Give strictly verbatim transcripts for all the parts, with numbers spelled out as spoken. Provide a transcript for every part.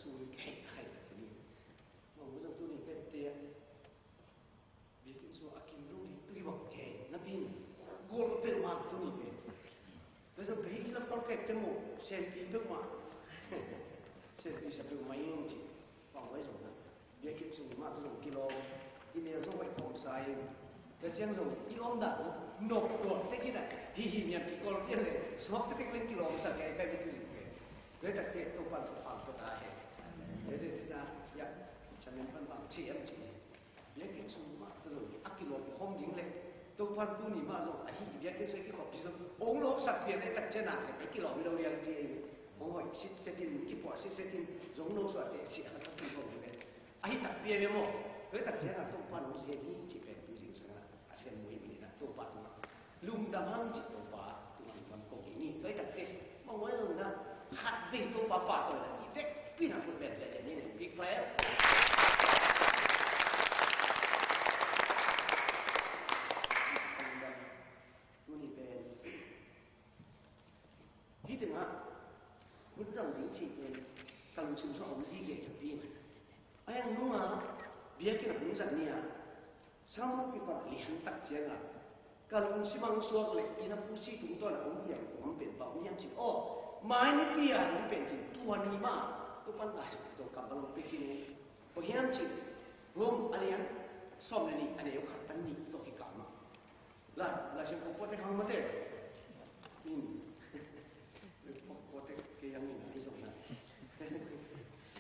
Sui kei hai ci ni. Mong zong tuni pen te biakinn sung a kim lu di tui bang kei na pin gol pel mang tuni pen. Te zong kei hi la pal kei te mo sen pi pe ma sen pi sa pe ma ing ci. Bang wai zong na biakinn sung ma zong kilawm. Email zong wai kong sa ing. Tua ciang zong i om dah nop tuak te kina hi hi niam kikol te le suak te tek leng kilawm sa kei kai mi tu zing kei. Tua tak te Topan Topan ko ta he. Tua te ta ya chamen pan bang ci em ci. Biakinn sung mah tua zong a kilawm khawm ding le Topan tuni mah zong ahi biakinn sung kikhop ci zong ong lawm sak pian le tak ciang a le kilawm lo liang ci. Ong hoih sit setin kipuah sit setin zong lo suah te ci a tak kilawm le. Ahi takpi a bia maw? Tua tak ciang a Topa nong zen hi ci pen tu zing sang a a zen mui mui na Topa tungah lungdam hang ci Topa tungah lungdam ko hi ni. Tua tak te mong wai lungdam khat vei Topa pa to na i vek pi na kut pen zen ni ne big clap. Tuni pen hih tengah hun zang ding cih pen ka lungsim sung a om ding kei ka pi. A yang nunga biakinn a hun zang ni a samun pi pan lian tak ciang a ka lungsim ang suak le ina pusi tungtawn a om hiam om pen pa om hiam cih aw mai ni pi a om pen cih tua ni ma tu pan ka tua kam bang pe khin. Bang hiam cih Rom a lian sawm le nih a neu khat pan nih tawh kikah mah. Lai, Lai Siangtho puate khang mate. In. Puate ke yang in ai zong na.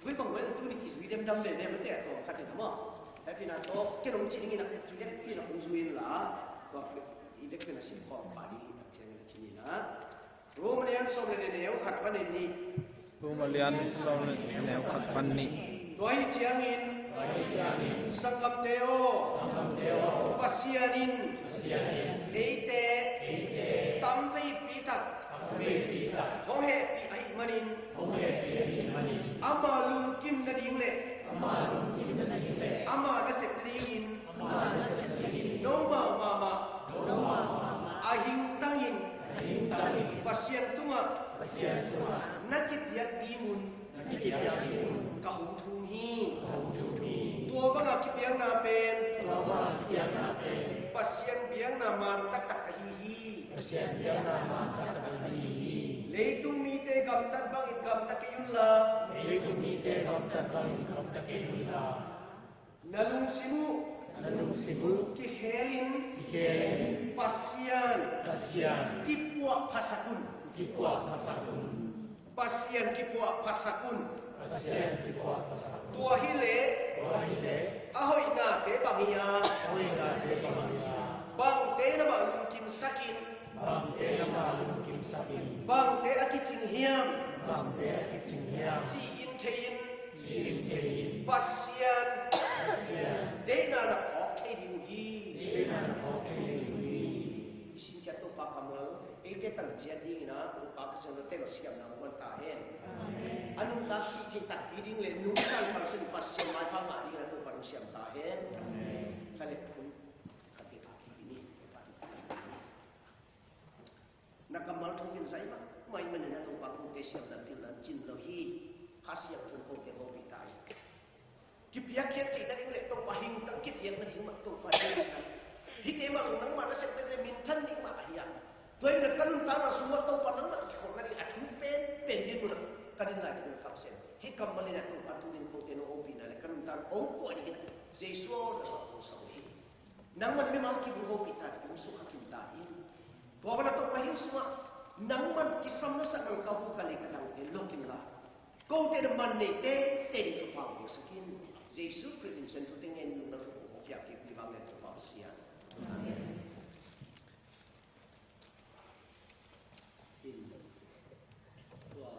Wei bang wei tu ni kizui dem dam le ne mate a tawm khat in a maw. Happy na tawh ke nong ci ding in a kizui dem pi na kong zui in la. Tua i dek pen a sim khawm pa ding in a ciang in a ci ni na. Rom a lian sawm le nih neu khat pan nih. Rom a lian sawm le nih neu khat pan nih. Tua hi ciangin, tua hi ciangin, sanggamte aw, sanggamte aw, Pasian in, Pasian in, eite, eite, tamveipi tak, tamveipi tak, hong hehpih ahih manin, hong hehpih ahih manin, ama lungkim nading le, ama lungkim nading le, ama nasep dingin, ama nasep dingin, noma mahmah, noma mahmah, a hingtangin, a hingtangin, Pasian tungah, Pasian tungah, na kipiak ding un, na kipiak ding un, ka hong thum hi, ka hong thum hi. Tua banga kipiakna pen, tua banga kipiakna pen, Pasian biakna man taktak ahi hi. Pasian biakna man taktak ahi hi. Leitung mite gamtat bangin gamta kei unla. Leitung mite gamtat bangin gamta kei unla. Na lungsim uh. Na lungsim uh. Kikhelin. Kikhelin. Pasian. Pasian. Kipuah phasak un. Kipuah phasak un. Pasian kipuah phasak un. Pasian kipuah phasak un. Tua hileh. Tua hileh. A hoihnate bang hi a. A hoihnate bang hi a. Bangte na mah lungkimsak in. Bangte na mah lungkimsak in. Bangte a kicing hiam. Bangte a kicing hiam. Ci-in thei in. Ci-in thei in. Pasian. Pasian. Deihna na phawk thei ding uh hi. Deihna na phawk thei ding uh hi. I sin kia Topa kammal. Eite tang ciat dingin a Topa ka siam lo teng a siamna hong man ta hen. Amen. A nuntak hi thei takpi ding le nuntak pal sin Pasian maipha ngah dingin a Topa hong siam ta hen. Amen. Kha le khun khat pia ta hi ni. Na kammal thong in zai mah mai manin a Topa kote siamna pilna cin lo hi. Kha siam thun kote hopih ta hi. Kipiakkhiat theih nading le Topa hingtang kipiak nading mah Topa ding hi. Hihte mah lo nangmah na sep pen le minthan ding mah ahi a. Tua in a ka nuntakna sungah Topa nangmah kikhol nading a thu pen pen din nunah ka din lai ka din kham sem. Hih kammal in a Topa thu din kote nong hopihna le ka nuntakna hong puah dingin Jesu aw nangmah hong sa uh hi. Nangman mimal kim hong hopih ta ding hong sukha kim ta in. Tua bana Topa hih sungah nangman kisam na sak nang ka hu ka le ka dangte lok inla. Kote na man neite teng ka pau ko sakin. Jesu Khrih in Sian thute ngen nung na thu ko piak kik ni bang le Topa Pasian. Amen. In tua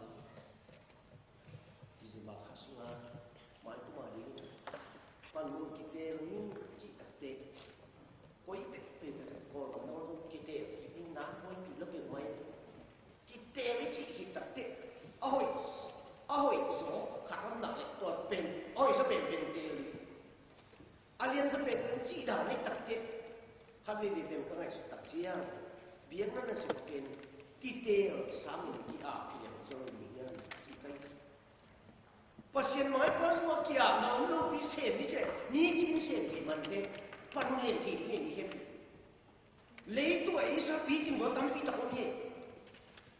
December kha sunga mai kuma ding pan mun kitel ni cih takte. Koi pek pek pek ko lo no kitel ki ding na koi pi la pek mai. Kitel i cih khit takte a hoih, a hoih zaw khat om nak leh tua pen a hoih zaw pen pen tel i. A lian zaw pen pen cih dan i takte khat veve pen ka ngaihsut tak ciang biakna nasep pen kitel sangin ki-ap hi liang zaw ni hian cih kai. Pasian mai pan zong a kiamna om lopi sem ni ci leh, mi kim sem pi mante, pan lian thei ding hi ni khem. Leitung a isa picing bua tampi tak om hi.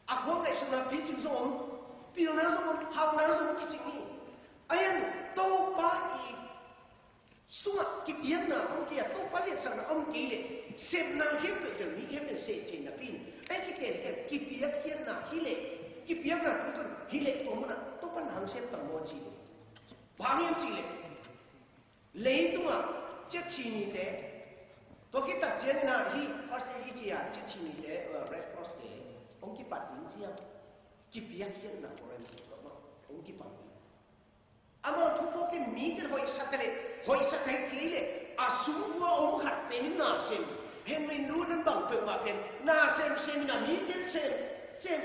A khuang ngaihsutna picing zong om, pilna zong om, hauhna zong om kicing hi. Ayan, Topa i sungah kipiakna om kei a, Topa liatsakna om kei leh, sepna khempeuh bel mi khempeuh seh cin napi in, ai kiten khempeuh kipiakkhiatna hi leh, kipiakna tung tun hi leh, tua munah Topa nang sem tang maw ci leh, bang hiam ci leh, leitungah ciatchi nite, tua khit tak ciangin ah hih first aid i ci a ciatchi nite, uh, Red Cross te hong kipat ding ciang, kipiakkhiatna quarantine tawh mah hong kipan ding. Amau thu phawkin mite hoihsa ta leh, hoihsa ta hi kei leh, a sung tua om khat pen in na sem, heng min lu nan bang peuhmah pen na sem sem in a mite sem, sem,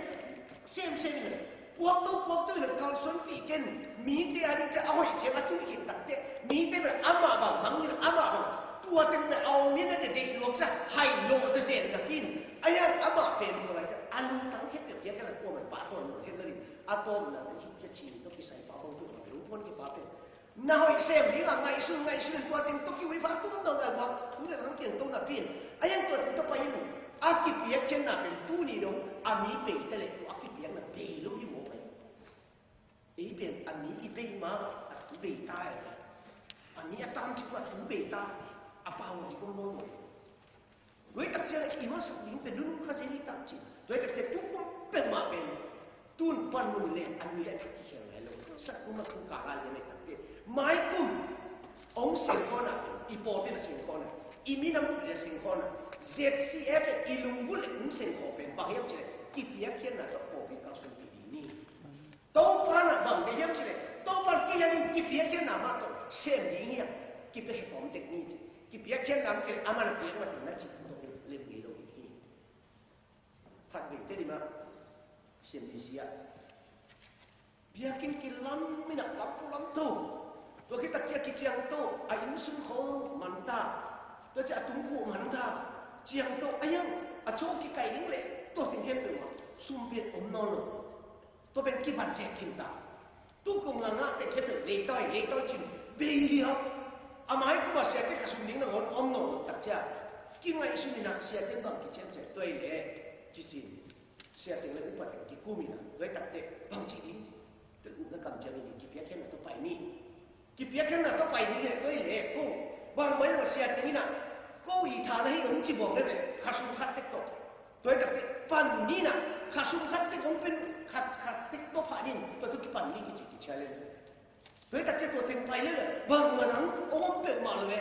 sem sem in a, puakto puakto in a kalsuanpih ken, mite a ding ciah a hoih ciang a tun khin tak teh, mite bel amah bang mang in amah bang, tua teng bel a om in a deih luak ciah hai lawh zezen napi in, a hiang amah pen tua lai ciah a lungtang khempeuh piak hen la kuamah pahtawi lo hen lo ding. A tawpna pen hih ciatchi ni tawh kisai pa bang pen lo puan kipa pen na hoih sem ding a ngaihsun ngaihsun in tua teng tawh kiuipa tum dong dai bang thu le lam kiang to napi in. A hiang tua teng tawh pai in a kipiakkhiatna pen tuni dong a mi bei ta leh tua a kipiakna bei lo hi maw pai. Ei pen a mi i bei ma a thu bei ta e. A mi a tam cik ma thu bei ta a pau a ding om lo maw. Tua hi tak ciang i mawhsak ding pen nunung kha zel hi tak ci. Tua hi tak ciang tu kum peuhmah pen tun panmun le a ni le thak kikhel ngai lo. Sak kum a thu ka ngai le ngai tak ciang. Mai kum hong seng khawna, i pawlpi na seng khawna, i minam le seng khawna, Z C F i lunggulh le hong seng khaw pen bang hiam ci le kipiakkhiatna tawh pawlpi kalsuanpih ding ni. Topa na bang deih hiam ci le, Topa kei a ding kipiakkhiatna mah tawh sem ding hi a, kipiakkhiat tawm tek ni ci. Kipiakkhiatna mah kei le, a man a piak mah tawh na ci tawh lem ngei lo hi. Khat vei te ding mah sem ding si a. Biakinn kilam in a lampu lamto. Tua khit tak ciang kiciangto, a inn sung khawng manta. Tua ciang a tungkuh manta. Ciangto, a hiang, a chaw kikaih ding le, tua teng khempeuh mah sum pen om nawn lo. Tua pen kibat zek khin ta. Tu kum nga nga teng khempeuh leitawi, leitawi cin bei liau. A mai kum a siate khasum ding nangawn om nawn lo tak ciang kingaihsun in a siate bang kiciam ciang tua hi leh kicin. Siate le upa teng kikum in a tua hi tak teh bang ci ding ci. Tua upna kam ciang in kipiakkhiatna tua pai ni. Kipiakkhiatna tawh pai ding hi leh tua hi leh ko bang mai lo sia teng in a ko i thana hi hong ci buang le le khasum khat tek tawh. Tua hi tak teh pan ni in a khasum khat tek hong pen khat khat tek tawh pha ding tua tawh kipan ni kici ki challenge. Tua hi tak ciang tua teng pai le le bang mah lang hong om peuhmah lo e.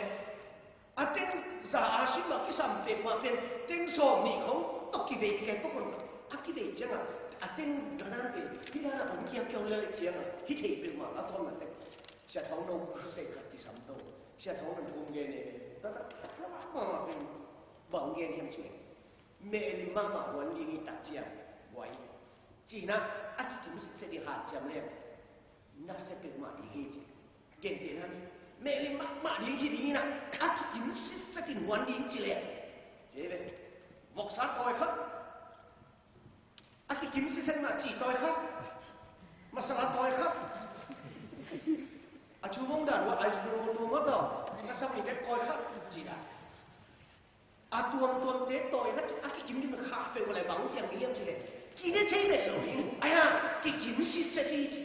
A teng za a sim mah kisam peuhmah pen teng sawm nih khong tawh kivei kei tawh kon a kivei ciangah a teng danan pen hih danah hong kiam kiau le le ciangah hih thei peuhmah a tawm na teng. Sia Thawng Nong crusade khat kisam to. Sia Thawng Nong thum gen e. Tata, tata, mama pen bang gen hiam ci. Mehlim mahmah huan ding hi tak ciang. Buai. Cina, a kikim sitset ding hat ciam leng. Na sepet mah ding hi ci. Gen te na. Mehlim mahmah ding hi ding hi na. A kikim sitset in huan ding ci leng. Ci ve. Voksa tawi khat. A kikim sitset mah ci tawi khat, masala tawi khat. A cu mong dan wa ai cu mong tu mawtaw, na sam ni bek tawi khat ci dan. A tuamtuamte tawi khat ci a kikim dim kha peuh le bang piang ding hiam ci le. Kine thei bek lo ding, a ya kikim sitset hi ci.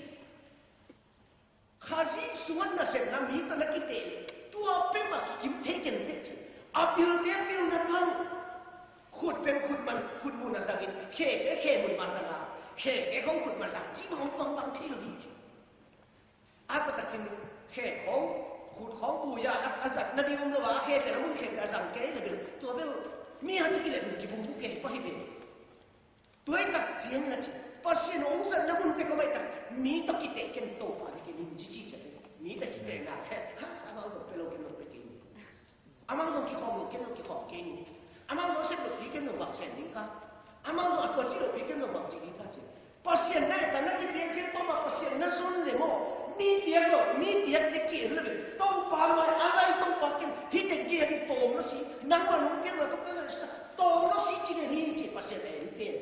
Khazih sungah nasepna mi tawh na kiteh leh tua peuhmah kikim thei kenteh ci. A pilte a pilna bang khut pen khut man khut mun a zangin khete khe mun mah zang a khete khong khut mah zang ci bang bang bang thei lo hi ci. A taktakin khe khong khut khong buya a zat nading om lo a khe pen a mun khe pen a zang kei le bel tua bel mi a tu kileh mun kibung bu kei pah hi bel. Tua hi tak ciangin a ci, Pasian hong zatna hun tek a mai tak mi tawh kiteh ken Topa ni ken in ci ci ciang mi tawh kitehna khe ha amau zong pe lo ken lo pe kei ni. Amau zong kikhawm lo ken lo kikhawm kei ni. Amau zong sep lo pi ken lo bang sem ding ka. Amau zong a tua ci lo pi ken lo bang ci ding ka ci. Pasian na et a na kipiak ken tawm a Pasian na zon le maw? Mi piak lo mi piak te ki en lo ve. Topa mai a lai Topa ken hi teng ki a ding tawm lo si nangmah lungkiatna tawh ka lai sa. Tawng lo si ci den hi ci Pasian a en pen.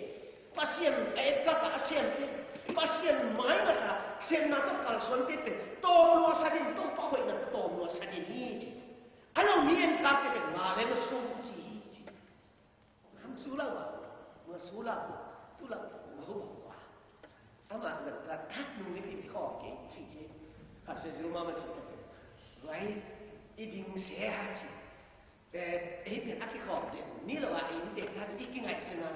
Pasian a et kaka a siam pen. Pasian mai ngata Sepna tawh kalsuante pen tawmluah sa den, Topa hoihna tawh tawmluah sa den hi ci. A lo mi en kak te pen nga le na sum ci hi ci. Ngam su lo a, ngam su lo, tu lo, ngam hu bang kua. Amah zang ka tak nung le pi khawm kei ci ci. Ka se zil mama ci ka pen. Wai, i ding se ha ci. Eh, ei pen a kikhawm den ni lo a, ei inntek khat i kingaihsun a,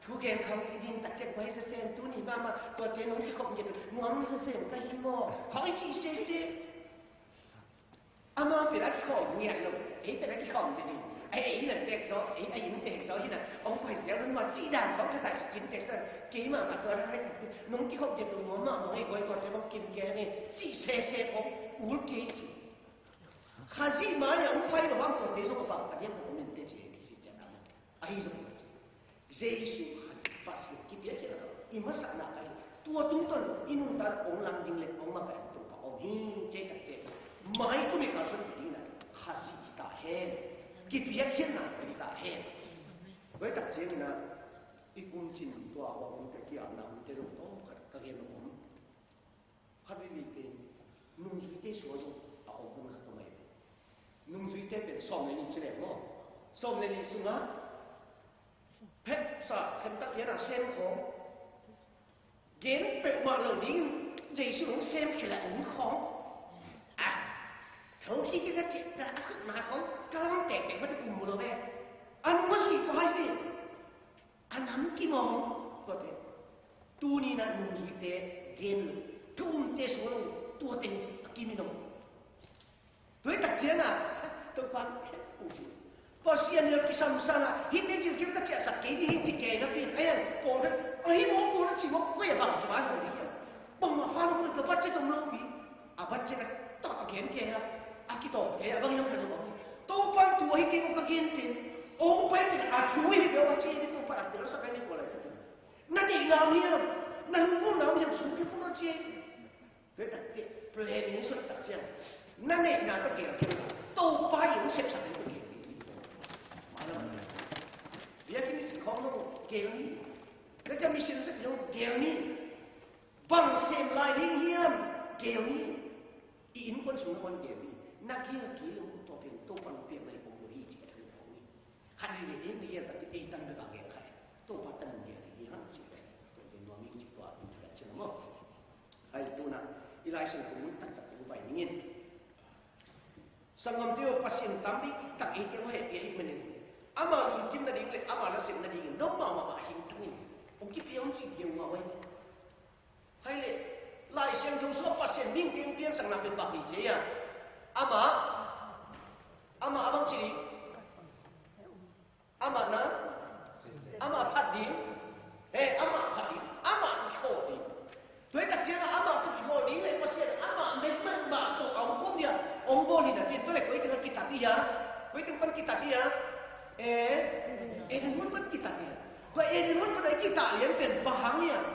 thugen khawng i din tak ciang kua hi sasem, tuni mahmah tuate nong kikhop ngiat uh nuam sasem ka hi maw, khawng i cih sese. Amau pen a kikhawm ngiat lo, ei pen a kikhawm den hi. Ei, ei inntek zaw, ei, ei inntek zaw hi na, hong pai zel un maw cih dan khawng ka tak i inntek sa, keimah mah tua na hai tak nong kikhop ngiat uh nuam mahmah ei, koi tuate bang kim kei ne, cih sese khawng ul kei cih. Khazih mai-ah hong pai lo hang tuate zong a bang a diang hong om in teh ci hi, ci ciang a, ahi zong Jesu Khazih Pasian kipiakkhiatna i masakna ka hi. Tua tungtawn i nuntak hong lang ding le hong makaih Topa om hi. Cei takte mai kum i kalsuan ding na Khazih hi ta hen. Kipiakkhiatna hi ta hen. Tua hi tak ciangin a i kum cin tua a hong omte, kiamna omte zong tawm khat ka gen om. Khat veivei pen nungzuite suah zong a om hun khat ka mai ve. Nungzuite pen sawm le nih ci leng maw, sawm le nih sungah phetsa phettak lianah sem khawng, gen peuhmah lo dingin Jesu hong sem khia leh a ut khawng. A, tho khi khi ka ciah ka a khutna khawng ka lam tektek mate um mu lo ve. A nung a zuih pah hi ve. A nam kim a om tuate. Tuni-in a nungzuite gen lo, thu umte suah lo, tuate a kim in om. Tua hi tak ciangin a Topa'n, Pasian lel kisam sa-in a, hihte gilkial ka ciahsak kei ding hi ci kei napi-in a, a yang pawl khat a hi mawk, tua na ci mawk, koi a bang ci mawk hi hiam? Bangmah pha lo, koi ka budget om lo hi. A budget a tak a gen kei a, a kitawm kei a, bang hiam ka lo hi. Topa'n tua hi kei maw ka gen pen, hong pai pen a thu hi peuh a ci hi, Topa'n a telsak a hi, tua laitakin na neihna om hiam, na lunggulhna om hiam, sum khia phot a ci hi. Tua hi tak teh planning suak tak ciang na neihna tawh gel kei, Topa in hong sepsak ding tawh gel ni. Biakinn i cih khawng lo gel ni. Na ciah mission sak lo gel ni. Bang sem lai ding hiam, gel ni. I innkuan sung nangawn gel ni. Na gel kei lo tua pen Topa'n hong piakna hi, om lo hi cih ka thei khawng ni. Khat veivei in i gel tak teh ei tan bek a gel kha hi. Topa tan in gel hi hang cih pen tua pen nuam hi cih tua in thu ka cih lo maw. Hai tu-in a i Lai Siangtho mun taktak teng pai ning in. Sanggamte aw, Pasian tampi tak eite hong hehpih ahih manin ama lungkim nading le ama nasep nadingin no mahmah a hing tangin hong kipia un ci viau ngah uh hi. Hai le, Lai Siangtho sungah Pasian mihingte hong piansakna pen bang hi ci hiam? Amah, amah a bang ci ding? Amah na, amah phat ding. He, amah phat ding, amah tawh kikhawh ding. Tua hi tak ciangin amah tawh kikhawh ding le Pasian amah mengmeng mah tawh a hong khawm ding a hong bawl hi napi-in, tua le koi teng a kitat hi hiam? Koi teng pan kitat hi hiam? Eh, Eden huan pan kitat hi hiam? Tua Eden huan pan a i kitat lian pen bang hang hiam?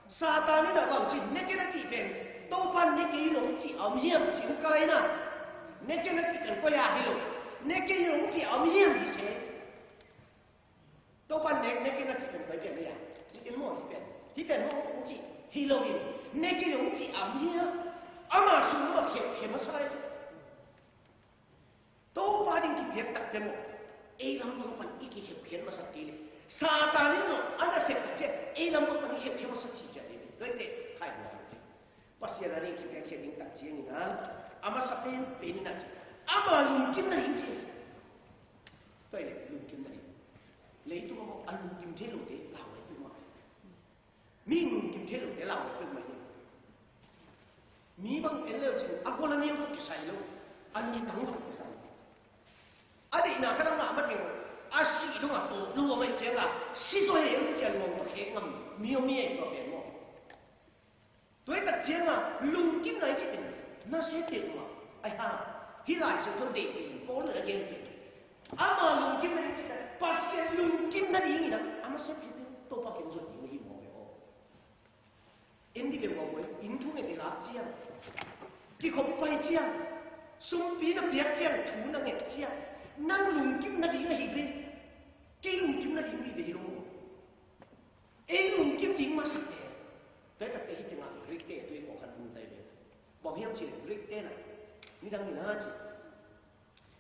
Satan in a bang ci, na ken a cih pen Topa'n na ken hi lo cih a om hiam ci hong kai na. Na ken a cih pen koi a hi lo, na ken hi lo cih a om hiam hi se. Topa'n na, na ken a cih pen koi pen na hiam? Hih pen maw, hih pen, hih pen maw hong cih hi lo in, na ken hi lo cih a om hiam? Ama sung mah khemkhem a sa hi. Topa ding kipiak takte maw, ei lampang pan i kikhemkhem masak kei leh Satan in zong a nasep tak ciang ei lampang pan i khemkhem masak cih ciang ei tua hi teh khai hua hi ci. Pasian a ding kipiak khia ding tak ciangin a, a masa penpen in a ci, ama lungkim nading ci. Tua hi leh lungkim nading. Leitung ah maw a lungkim thei lote lau lai peuhmah. Mi lungkim thei lote lau peuhmah hi. Mi bang en le uh cin a gol a neu tawh kisai lo, a nitang tawh kisai lo. A deihna khat a ngah mateng a sih dong a tawp lo a mah ciangin a si tawh hi hong ci a luang tawh khek ngam mi om hi ei tua pen maw. Tua hi tak ciangin a lungkimna i cih pen na se pen maw. Ai ha, hih Lai Siangtho deih pen Paul in a gen pen. Ama lungkim nading cih tak, Pasian lungkim nadingin a, a masa pen Topa kiang zuan ding na hi mawk ve aw. En dih ve aw, inn thu nget i lak ciang, kikhop pai ciang, sumpi na piak ciang, thu na nget ciang, nang lungkim nading ahi ve. Kei lungkim nading hi ve hi lo. Ei lungkim ding masa ve. Tua hi tak teh hih tengah Greek te tua hi kawk khat Bang hiam cih leh Greek te na, midang in a ci.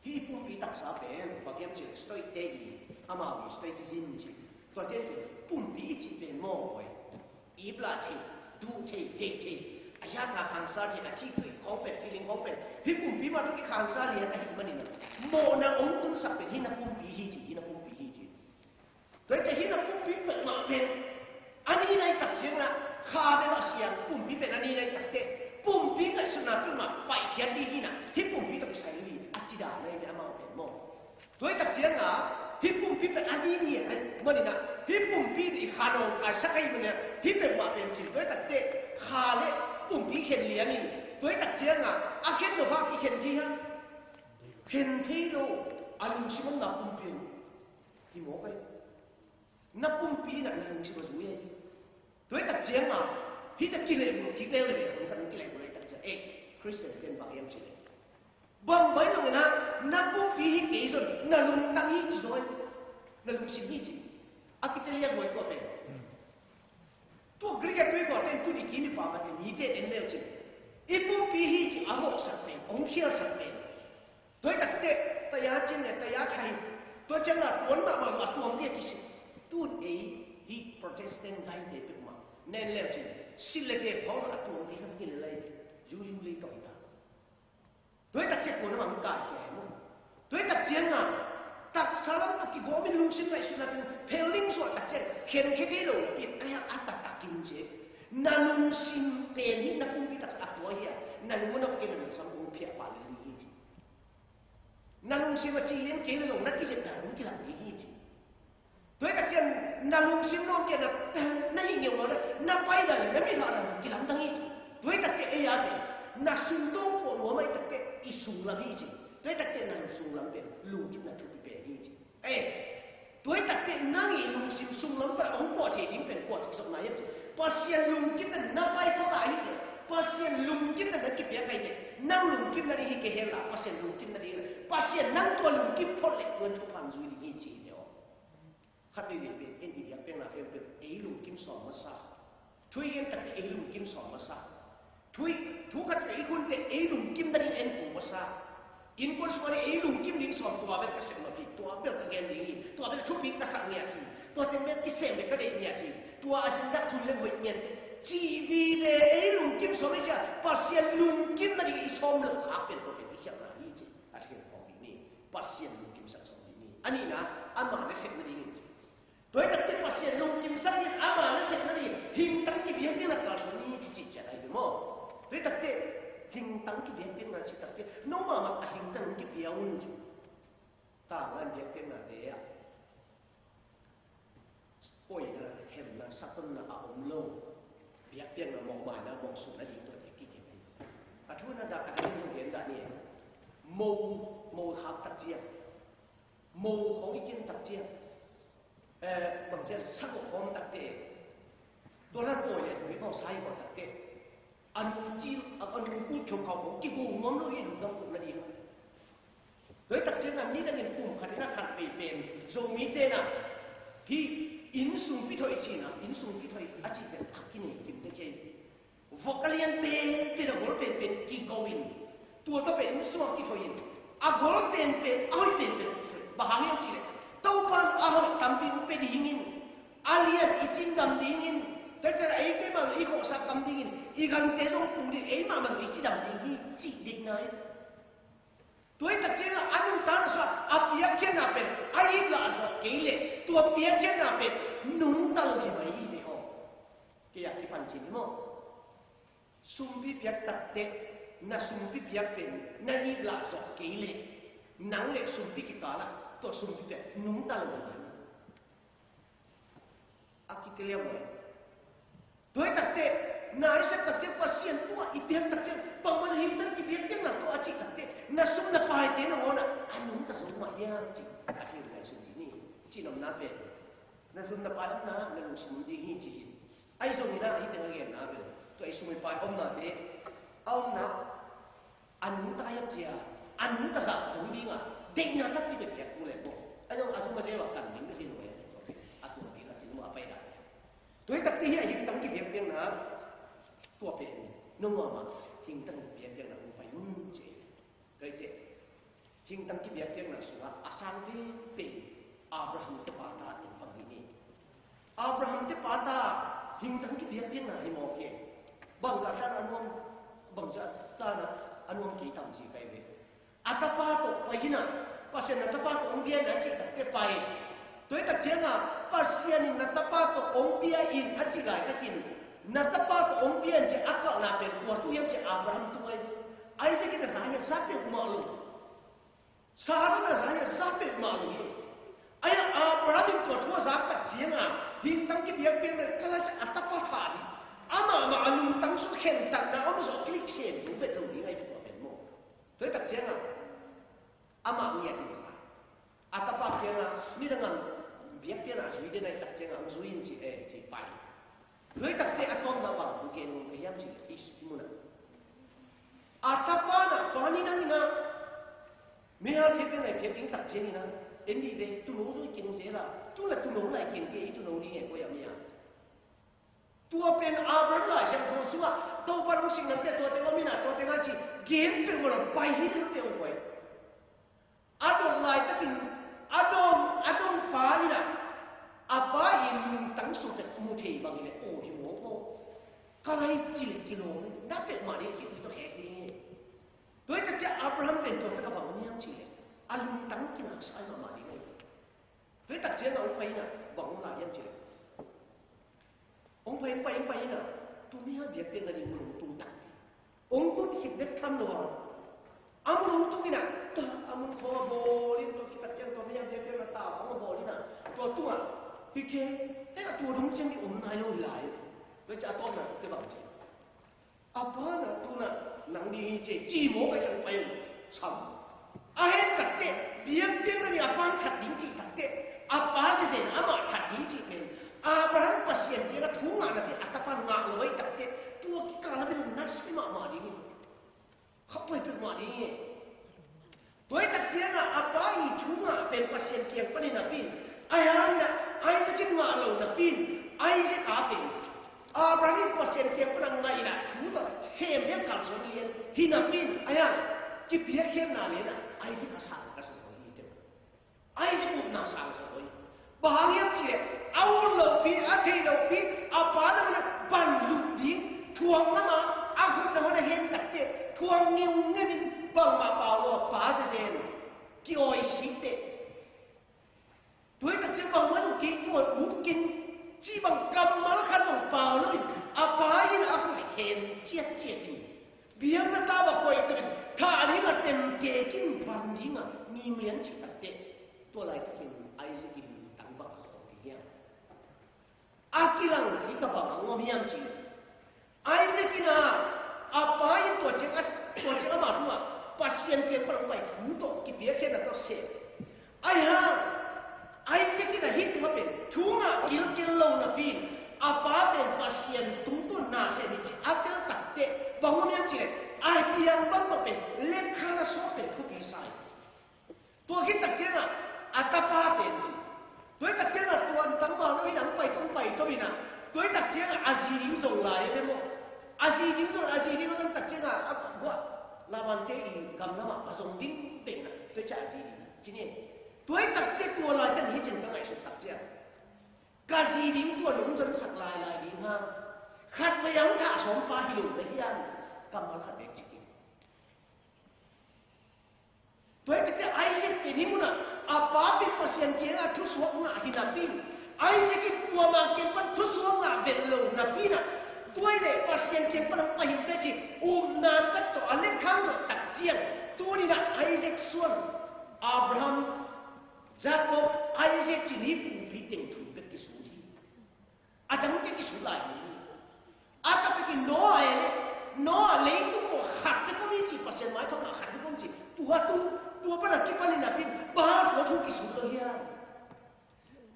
Hih pumpi taksa pen bang hiam cih leh Stoic te in, amau in Stoicism ci. Tuate in pumpi i cih pen maw, ip lah thei, duh thei, deih thei, a hiat a khangsa thei, a thih tuih khawng pen, feeling khawng pen, hih pumpi mah tawh kikhansa lian ahih manin mawhna hong tunsak pen hih na pumpi hi ci, hih na pumpi hi ci. Tua hi ciang hih na pumpi peuhmah pen a nih nai tak ciangin ah, kha bel a siang, pumpi pen a nih nai tak teh, pumpi ngaihsutna peuhmah paihkhiat ding hi na, hih pumpi tawh kisai ding hi a ci dan ahi ve amau pen maw. Tua hi tak ciangin ah, hih pumpi pen a nih nai manin ah, hih pumpi in i kha nawngkaisak ahih manin ah, hih peuhmah pen cin, tua hi tak teh kha le pumpi khen liang in, tua hi tak ciangin ah, a khen lo bang kikhen thei hiam? Khen thei lo. A lungsim omna pumpi hi mawk ahi. Na pumpi in ah na lungsim a zui ahi. Tua hi tak ciangin ah, hih na kilehbulh kik leuleu, hong sak na kilehbulh ahi tak ciang, eh, Khristian pen bang hiam cih leh, bang bai zongin ah, na pumpi hi kei zong, na lungtang hi ci zaw ahi. Na lungsim hi ci. A kiteliak huai kua pen. Tua Greek a tui kua pen tuni kim i pam a te, mite en leu cin, i pumpi hi ci a mawhsak pen, hong khialsak pen. Tua hi tak teh, taya cin le taya thai. Tua ciang a tuan mahmah a tuang ding a kisik. Tun ei hih Protestant gaite peuhmah na en leu cin, silh le tep khawng a tuang ding khat hi lel lai. Yuyu lei tawh hi ta. Tua hi tak ciang kua na mang kai kei mu. Tua hi tak ciang a, taksa lam tawh kigawm in lungsim ngaihsutna teng phelning suah tak ciang, khenkhia thei lo pi, a hiang a taktak in ci. Na lungsim pen hi na pumpi taksa a tua hi a, na lung a nop kei na lungsim hong phiah pah lel hi ci. Na lungsim a cih lian kei le zong na kizepna hong kilang ding hi ci. Tua hi tak ciang na lungsim nawngkiatna na hih ngeungau na, na paina le na mithahna kilamdang hi ci. Tua hi tak ciang ei a pen na sungtawng puah nuam ahih tak ciang i sunglam hi ci. Tua hi tak ciang na sunglam pen lungkimna thupi pen hi ci. Eh, tua hi tak ciang nang i lungsim sunglam pan a hong puah thei ding pen kua thuksapna hiam ci. Pasian lungkimna na pai phot ahih leh, Pasian lungkimna na kipiak ahih leh, nang lungkimna ding hi kei hen la, Pasian lungkimna ding hi leh, Pasian nang tua lungkim phot leh tua thupha zui ding hi ci hi leh aw. Khat veivei pen en i biakpiakna khempeuh ei lungkim sawm masa. Thu i gen tak teh ei lungkim sawm masa. Thu i, thu khat teh i khun teh ei lungkim nading en kul masa. Innkuan sung ah ei lungkim ding sawm, tua bel ka sep nop hi, tua bel ka gen ding hi, tua bel thupi ka sak ngiat hi, tua teng bel kisem le ka deih ngiat hi, tua a zin dak thu le hoih ngiat hi, cih vive ei lungkim sawm hi cia, Pasian lungkim nading i sawm loh khak pen tua pen i khialhna hi ci. A thei khawng ding ni. Pasian lungkimsak sawm ding ni. A nihna, ama nasepna ding hi ci. Tua hi tak teh Pasian lungkimsak in ama nasepna ding, hingtang kibiak ding na kalsuan ni ci cih ciat ahi ve maw. Tua hi tak teh hingtang kibiak ding na cih tak teh, nong mahmah a hingtang kipia un ci. Tanglan biakpiaknate ah, poina, hemna, satonna a om lo. Biakpiakna, mawhmaina, mawhsutna ding tuate kikim hi. A thu na dak a ding hong gen dah ni. Mo, mo khak tak ciang, mo khong i kin tak ciang, eh, bang ciang sa khong khawm tak teh, tua la pawi le nui khawng sa i khawm tak teh, a nungcil, a, a nungkul kheukhau khawng kigo nuam lo hi, lungdam khawm na ding. Tua hi tak ciang a nidangin kum khat in a khat vei pen Zomite na, hih innsung pithoih cihna, innsung pithoih a cih pen a kinei kim tek hi. Vok a lian penpen a gol penpen kigo in, tua tawh pen innsung a kithoih in, a gol penpen, a hoih penpen a kithoih. Bang hang hiam cih leh, Topa'n a hoih tampi hong pia dingin, a lian i cindam dingin, tua ciang a eite mah i khawhsak tam dingin, i gante zong pung ding, ei mahmah zong i cidam ding hi cih deihna hi. Tua hi tak ciangin a nungta na suah a piakkhiatna pen a it lah zawh kei leh, tua piakkhiatna pen nungta lo hi mai hi ve aw. Kei a kipan cin hi maw? Sumpi piak tak teh, na sumpi piak pen na it lah zawh kei leh, nang le sumpi kikal ah tua sumpi pen nungta lo hi mai. A kite liau mai. Tua hi tak teh, na i sep tak ciang Pasian tungah i piak tak ciang, bangmah na hingtang kipiak piakna tawh a cih tak teh, na sum na paite nangawn ah a nungta zo mah hiam cih a thei ngaihsun ding hi. Cih nopna pen, na sum na pai omna na lungsim ding hi ci hi. Ahi zongin ah hih teng a genna bel, tua i sum i pai omnate a omna a nungta hiam cia, a nungta zah dong ding a, deihna tampi bek piak kul leh maw. A zong a zum a zeu a kan ding bek hi lo e. A tua ding a cin maw a pai dan. Tua hi tak teh hih a hingtang kipiak piakna, tua pen nong mahmah hingtang Hingtang kibiakpiakna sungah a sang veve Abraham te pa ta in bang hi ni. Abraham te pa ta hingtang kibiakpiakna hi mawk hi. Bangzah tan a nuam, bangzah tan a nuam kei tam ci kai ve. A tapa tawh pai hi na, Pasian na tapa tawh hong bia in a cih takteh pai. Tua hi tak ciangah Pasian in na tapa tawh hong bia in a cih laitakin, na tapa tawh hong bia in ci a kalhna pen kua tu hiam ci Abraham tu ngai ve. Isaac in a za hi a, za peuhmah lo. Sarah in a za hi a, za peuhmah lo hi. Ahi a Abraham in tua thu a zak tak ciangah hingtang kibiakpiakna kala ci a tapa tha ding, amah mah a lungtang sung khentatna om zawh kilik sem zo vet lo ding ahi tua pen maw. Tua hi tak ciangah amah ngiat in sa. A tapa kiangah, nidang a biakpiakna zui den a hi tak ciangah hong zui in ci, eh, ci pai. Tua hi takteh a tawpna bang hong gen ka hiam ci, i munah a tapa na pa nidang in a mihal biakpiakna i piak ding tak ciangin a, en dih ve, tuuno zui keng zel a, tu na tuuno lai keng kei, i tuuno ding e, koi a mi a. Tua pen Abraham Lai Siangtho sungah Topa hong sik nate tua teng om in a, tua teng a ci gen peuhmah lo, pai hi peuhmah lo. A dot laitakin a dong, a dong pa in a, a pa in lungtang sung pen mu thei bang hi leh, aw hi mawk maw. Ka lai cil kilawm na peuhmah ding, hih ui tawh khek ding hi. Tua hi tak ciah Abraham pen tua ciah ka bang om hiam cih leh, a lungtang kinaksa mahmah ding ahi. Tua hi tak ciangah hong pai in a, bang hong lai hiam cih leh, hong pai, hong pai, hong pai in a, tu mi hang biakpiakna ding mun hong tung tak. Hong tun khit bek tham lo a, a mun hong tung in a, tua a mun khawng a bawl in, tua khit tak ciang tua mi hang biakpiakna tau hong a bawl in a, tua tungah hi kei, hei a tua dong ciang ding om nai lo hi lai. Tua ciah a tawpna tuk te bang ci. A pa na tu na nang ding hi ci, ci mawk a ciang pai sam. A hen takteh, biakpiakna ding a pa that ding cih takteh, a pa zezen amah that ding cih pen Abraham Pasian kiangah thu ngah napi a tapa ngah lo ahi takteh, tua kikal a bel na sai mahmah ding hi. Khapai peuhmah ding hi. Tua hi tak ciangah a pa i thu ngah pen Pasian kiang panin napi in, a hang in a Isaac in ngah lo napi in, Isaac a pen Abraham in Pasian kiang pan a ngaihna thu tawh sem lian kalsuan lian hi napi in, a hang kipiakkhiatna lian a Isaac a sang ka sang hi teh. Isaac upna sang sang hi. Bang hang hiam cih leh a ut lopi, a theih lopi, a pa na mun a pan lut ding, thuang lamah a khutna hun a hen takteh, thuang ngiungeu in bangmah pau lo a pa zezen ki-awi sik teh. Tua hi tak ciang bangmah lo kei kuan ut keng cih bang kammal khat zong pau lo in a pa in a khut hen ciatciat in, biakna tau a koih tuk in, thah ding a temte kim pan ding a ngim lian cih takteh, tua laitakin Isaac in lungtang bang a khawh ding hiam? A kilang hi ka bang a ngawm hiam cih leh, Isaac in a, a pa in tua ciang a, tua ciang ama tungah Pasian kiang pan hong pai thu tawh kipiakkhiatna tawh sem. Ahi hang Isaac in a hih tungah pen thu ngah kilkel lo napi in, a pa pen Pasian tungtawn na sem hi cih a tel takteh bang om hiam cih leh, a piang bangbang pen lekhan a suak pen thupi sa hi. Tua khit tak ciangah a tapa pen ci. Tua hi tak ciangah tua tangval lo in a hong pai, hong pai to in a, tua hi tak ciangah a zi ding zong lai ve maw. A zi ding zong, a zi ding zong tak ciangah a buah Laban te i gam lamah a zong ding peuh in a, tua hi ciah a zi ding ci ni. Tua hi takteh tua lai ten hi cin ka ngaihsut tak ciang, ka zi ding tua nong zonsak lailai ding hang, khatvei a hong thah sawm pa hi lo na hiam? Kammal khat bek ci kei. Tua hi takteh Isaac pen hih munah a pa pen Pasian kiangah thusuak ngah hi napi in, Isaac in kuamah kiang pan thusuak ngah vet lo napi in a, tua hi leh Pasian kiang pan hong pai hi bek ci, upna tak tawh a lekhan zawh tak ciang, tuni in a Isaac suan, Abraham, Jacob, Isaac ci-in hih pupi teng thu bek kisut hi. A dang bek kisut lai ding hi. A taktak in Noah e, Noah leitung maw khat bek om hi ci, Pasian maipha mah khat bek om ci. Tua tu, tua pan a kipan in napi in bang tua thu kisut lo hiam?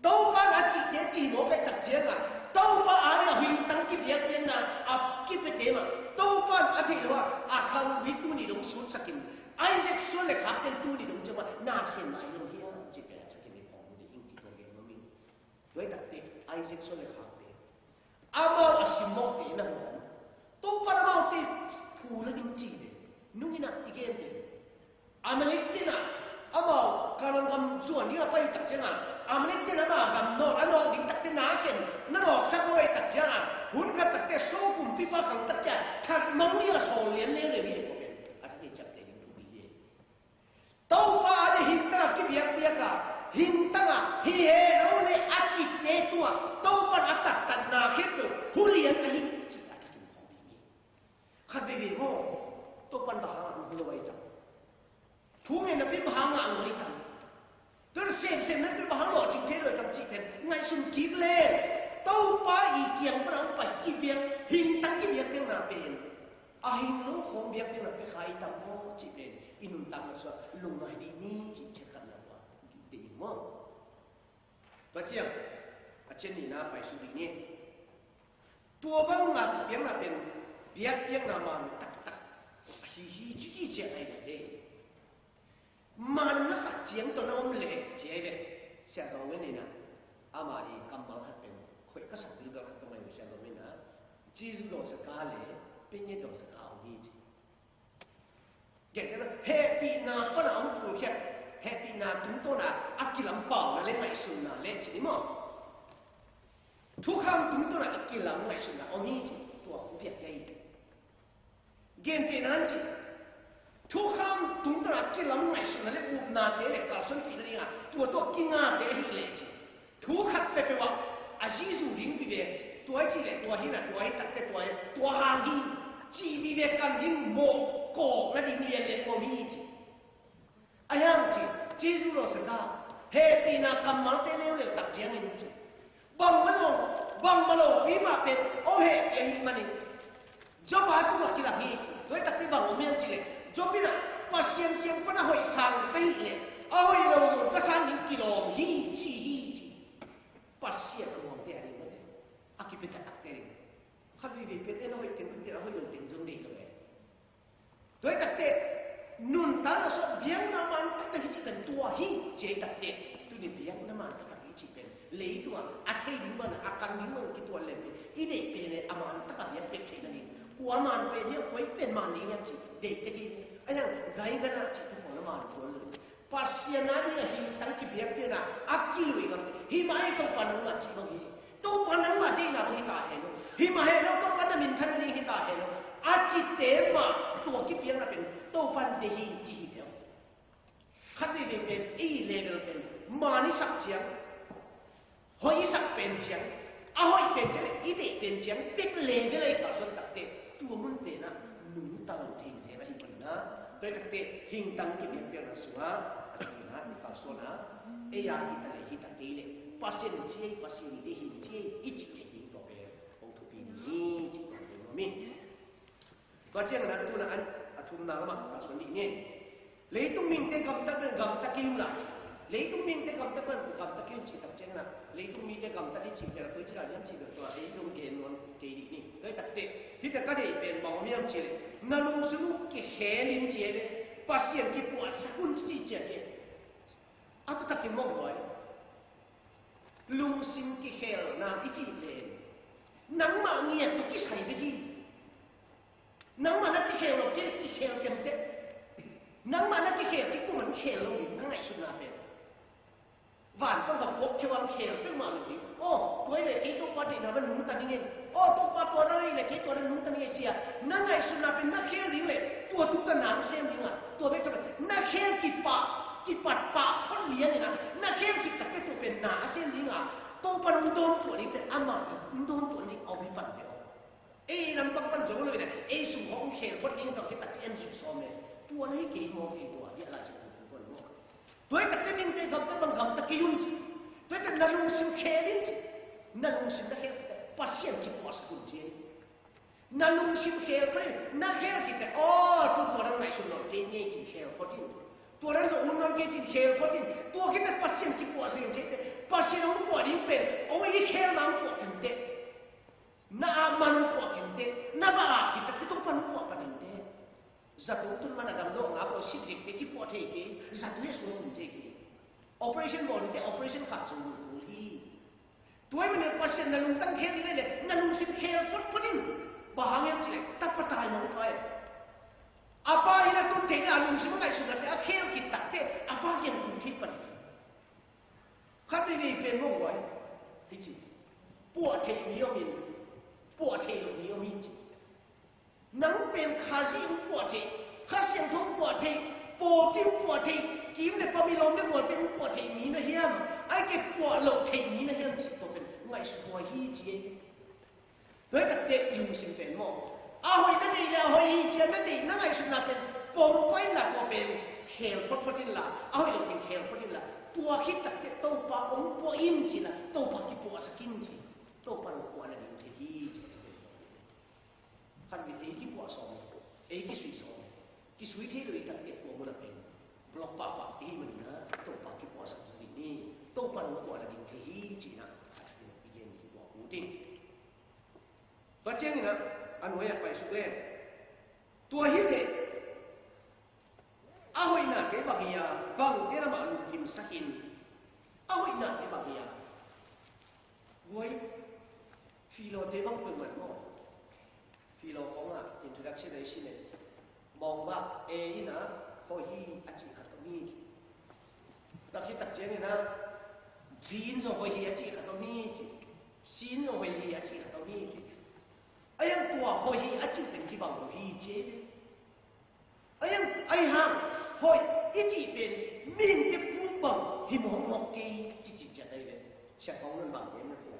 Topa in a cihte ci mawk a tak ciangah, Topa a ding a hingtang kibiakpiakna a kipiate mah Topa in a theih lo a, a khang hi tuni dong sutsak in, Isaac suan le khakte in tuni dong ciang mah nasem lai lo hiam cihte a cak in i phawk ding ci tua gen mah min. Tua hi takteh Isaac suan le khakte, amau a simmawhte na hawm, Topa in amaute phu la ding ci ve. Nung in a i gen ve. Amalekte in a Amau Kanaan gam zuan ding a pai uh tak ciangin, Amalekte in ama gam nawk, a nawk ding takte na khen, na nawksak lo ahih tak ciangin, hun khat takte Saul kumpipa khang tak ciang that mang ding a sawl lian leuleu hi. Kua pen a thakin ciapteh ding thu hi. Topa a ding hingtang a kibiakpiak a, hingtang a hi he lo le a citte tua Topa in a taktatna khempeuh hu lian ahi cih a thakin khawm ding hi. Khat veivei maw, Topa in bang hang a hong hu lo ahi tam? Thu ngen napi bang hang a hong hu lo ahi tam? Tua semsem napi bang hang lawhcing thei lo ahi tam cih pen ngaihsun kik leng, Topa i kiang pan a hong pai kibiak, hingtang kibiakpiakna pen a hing lo khawng biakpiakna pia kha ahi tam maw cih pen i nuntakna sungah lungngai dih ni cih ciangtanna tua ding maw? Tua ciang a cian nihna paisuk dih ni. Tua banga kipiakna pen biakpiakna man taktak ahi hi, cih ciang ahi ve. Man na sak ciang tawh na om leh ci ahi ve. Sia Zong Wen in ah, ama i kammal khat pen, khoih ka sak ding khat tawh ahi ve, Sia Zong Wen in ah, Jesu dawhsa ka le penge dawhsa ka om hi ci. Gen kei na, hehpihna pan a hong pulkhiat, hehpihna tungtawn a a kilam pauna le ngaihsutna le ci ni maw? Thukham tungtawn a a kilam ngaihsutna om hi ci, tua hong piak hi ci. Gentehna in ci, thukham tungtawn a a kilam ngaihsutna le upnate le kalsuan kik nading a tua tawh kingate ahih leh ci. Thu khat peuhpeuh ah a Jesu ding vive, tua hi cih leh tua hi na, tua hi takte tua hi, tua hang hi cih vive kan ding mawh kawk nading lian le kawm hi ci. A hiang ci, Jesu dawhsa ka, hehpihna kammalte leuleu tak ciangin ci, bangmah lo, bangmah lo pi mah pen hong hehpih ahih manin Job a tungah kilak hi ci. Tua hi takte bang om hiam cih leh, Job in ah Pasian kiang pan a hoih sang ka hih leh, a hoih lo zong ka sang ding kilawm hi ci hi ci. Pasian a muangte a ding mah te, a kipia taktakte ding. Khat veivei pen en a hoih teng, pen a hoih lo teng zong deih lo e. Tua hi takte nuntakna sungah biakna man taktak hi cih pen tua hi ci hi takte, tuni biakna man taktak hi cih pen leitung a a thei ding man, a kan ding man kituat leh pen i deihte le a man taktak biakpiak thei nading. Kua man pen hiam, kua i pen man ding hiam cih deih tek hi. A hiang gai gana cih tu kong a man tuan lo. Pasian a ding a hingtang kibiakpiakna a kilui ngam hi mah hi. Topa nangmah cih bang hi. Topa nangmah deihna bang hi ta hen aw. Hi mah hen aw, Topa na minthan ding hi ta hen aw. A cihte mah tua kipiakna pen Topa in deih hi ci hi ve aw. Khat veivei pen ei level pen man i sak ciang, hoih i sak pen ciang, a hoih pen ciang, i deih pen ciang, pek level a i kalsuan takte tua mun pen ah nungta lo thei zel ahi pan ah. Tua hi takte hingtang kibiakpiakna sungah a thumna i kalsuan ah, ei a hi ta leh hi ta kei leh Pasian in ci ei, Pasian in deih hi ci ei i cih theih ding tua pen hong thupi ni hi cih tua pen nuam hi. Tua ciangin ah tuna an a thumna lamah kalsuan dih ni. Leitung mite gamtat pen gamta kei un la ci. Leitung mite gamtat pen gamta kei un cih tak ciangin ah leitung mite gamta dih cih pen a koi ci la hiam cih pen tua ei dong gen nuam kei dih ni. Tua hi takte hite ka deih pen bang om hiam cih leh, na lungsim uh kikhel in ci hi leh, Pasian kipuahsak un ci ci ciang hi. A taktak in mawk buai. Lungsim kikhelna i cih pen nangmah ngiat tawh kisai bek hi. Nangmah na kikhel lo kei, kikhel kei teh. Nangmah na kikhel kei, kuamah in khel lo ding, na ngaihsutna pen. Van pan va puak kheu a khel peuhmah lo ding. Aw, tua hi leh kei Topa deihna van nungta ning ei. Aw, Topa tua na hi leh kei tua na nungta ning ei ci a na ngaihsutna pen na khel ding leh tua tungta na hong sem ding a, tua bek tawh na khel kipah, kipat pah phot lian in a, na khel kik takte tua pen na a sem ding a, Topa in hong dawntuah ding pen amah in hong dawntuah ding a om hi pan ve aw. Ei lampak pan zo lo in a, ei sung khawng khel phot ding tawh khit takte en zuk sawm e. Tua na hi kei maw, kei tua hi a lai ci tua tua maw. Tua hi takte mite gamte bang gamta kei un ci. Tua hi takte na lungsim khel in ci. Na lungsim na khel takte Pasian kipuahsak un ci. Na lungsim khel phot in, na khel kik teh, aw, tu tua dan ngaihsun nawn kei ngei ci khel phot in. Tua dan zong hun nawn kei ci khel phot in. Tua khit teh Pasian kipuahsak in ci teh, Pasian hong puah ding pen hong i khel na hong puah khin teh. Na ap man hong puah khin teh, na va ap kik takte Topa hong puah pan in teh. Zato tun man a dam lo ngap lo, sik dek te kipuah thei kei, zato hi a sung kum thei kei. Operation bawl ding te operation khat sung kum tul hi. Tua hi manin Pasian na lungtang khel ding leh na lungsim khel photphot in. Bang hang hiam cih leh tapa tai mawk tai. A pa hi na tun theihna a lungsim a ngaihsutna te a khel kik takte a pa kiang A veivei pen maw guai, hi ci. Puah theih mi om in, puah theih loh mi om hi ci. Nang pen Khazih hong puah theih, Kha Siangtho hong puah theih, pawlpi hong puah theih, kim le pam i lawm le mualte hong puah theih mi na hiam? Ai ke puah loh theih mi na hiam ci tua pen ngaihsut huai hi ci ei. Tua hi takte i lungsim pen maw, a hoih na deih le a hoih hi cia na deih na ngaihsutna pen pom pah inla tua pen khel photphot inla, a hoih lo pen khel phot inla, tua khit takte Topa hong puah in ci la, Topa kipuahsak in ci. Topa hong puah na ding thei hi ci. Khat vei ei kipuah sawm, ei kisui sawm, kisui thei lo i takte tua mun a pen block pahpah ei manin ah Topa kipuahsak ding hi. Topa hong puah na ding thei hi ci-in ah khat vei i gen kipuah uh ding. Tua ciangin ah a nuai-ah paisuk le. Tua hi leh a hoihna kei bang hi a, bangte lamah lungkimsak in. A hoihna kei bang hi a. Guai, Philo te bang peuhmah maw, Philo khawngah introduction a i sin leh, mawng bak ei in ah hoih hi a cih khat om hi ci. Tua khit tak ciangin ah B in zong hoih hi a cih khat om hi ci. C in zong hoih hi a cih khat om hi ci. A iang tua hoih hi a cih pen kibang lo hi ci ei ve. A iang, a i hang hoih i cih pen mihingte puk bang hi mawkmawk kei ci ci ciat ei ve. Siangkhong nun bang gen na tua.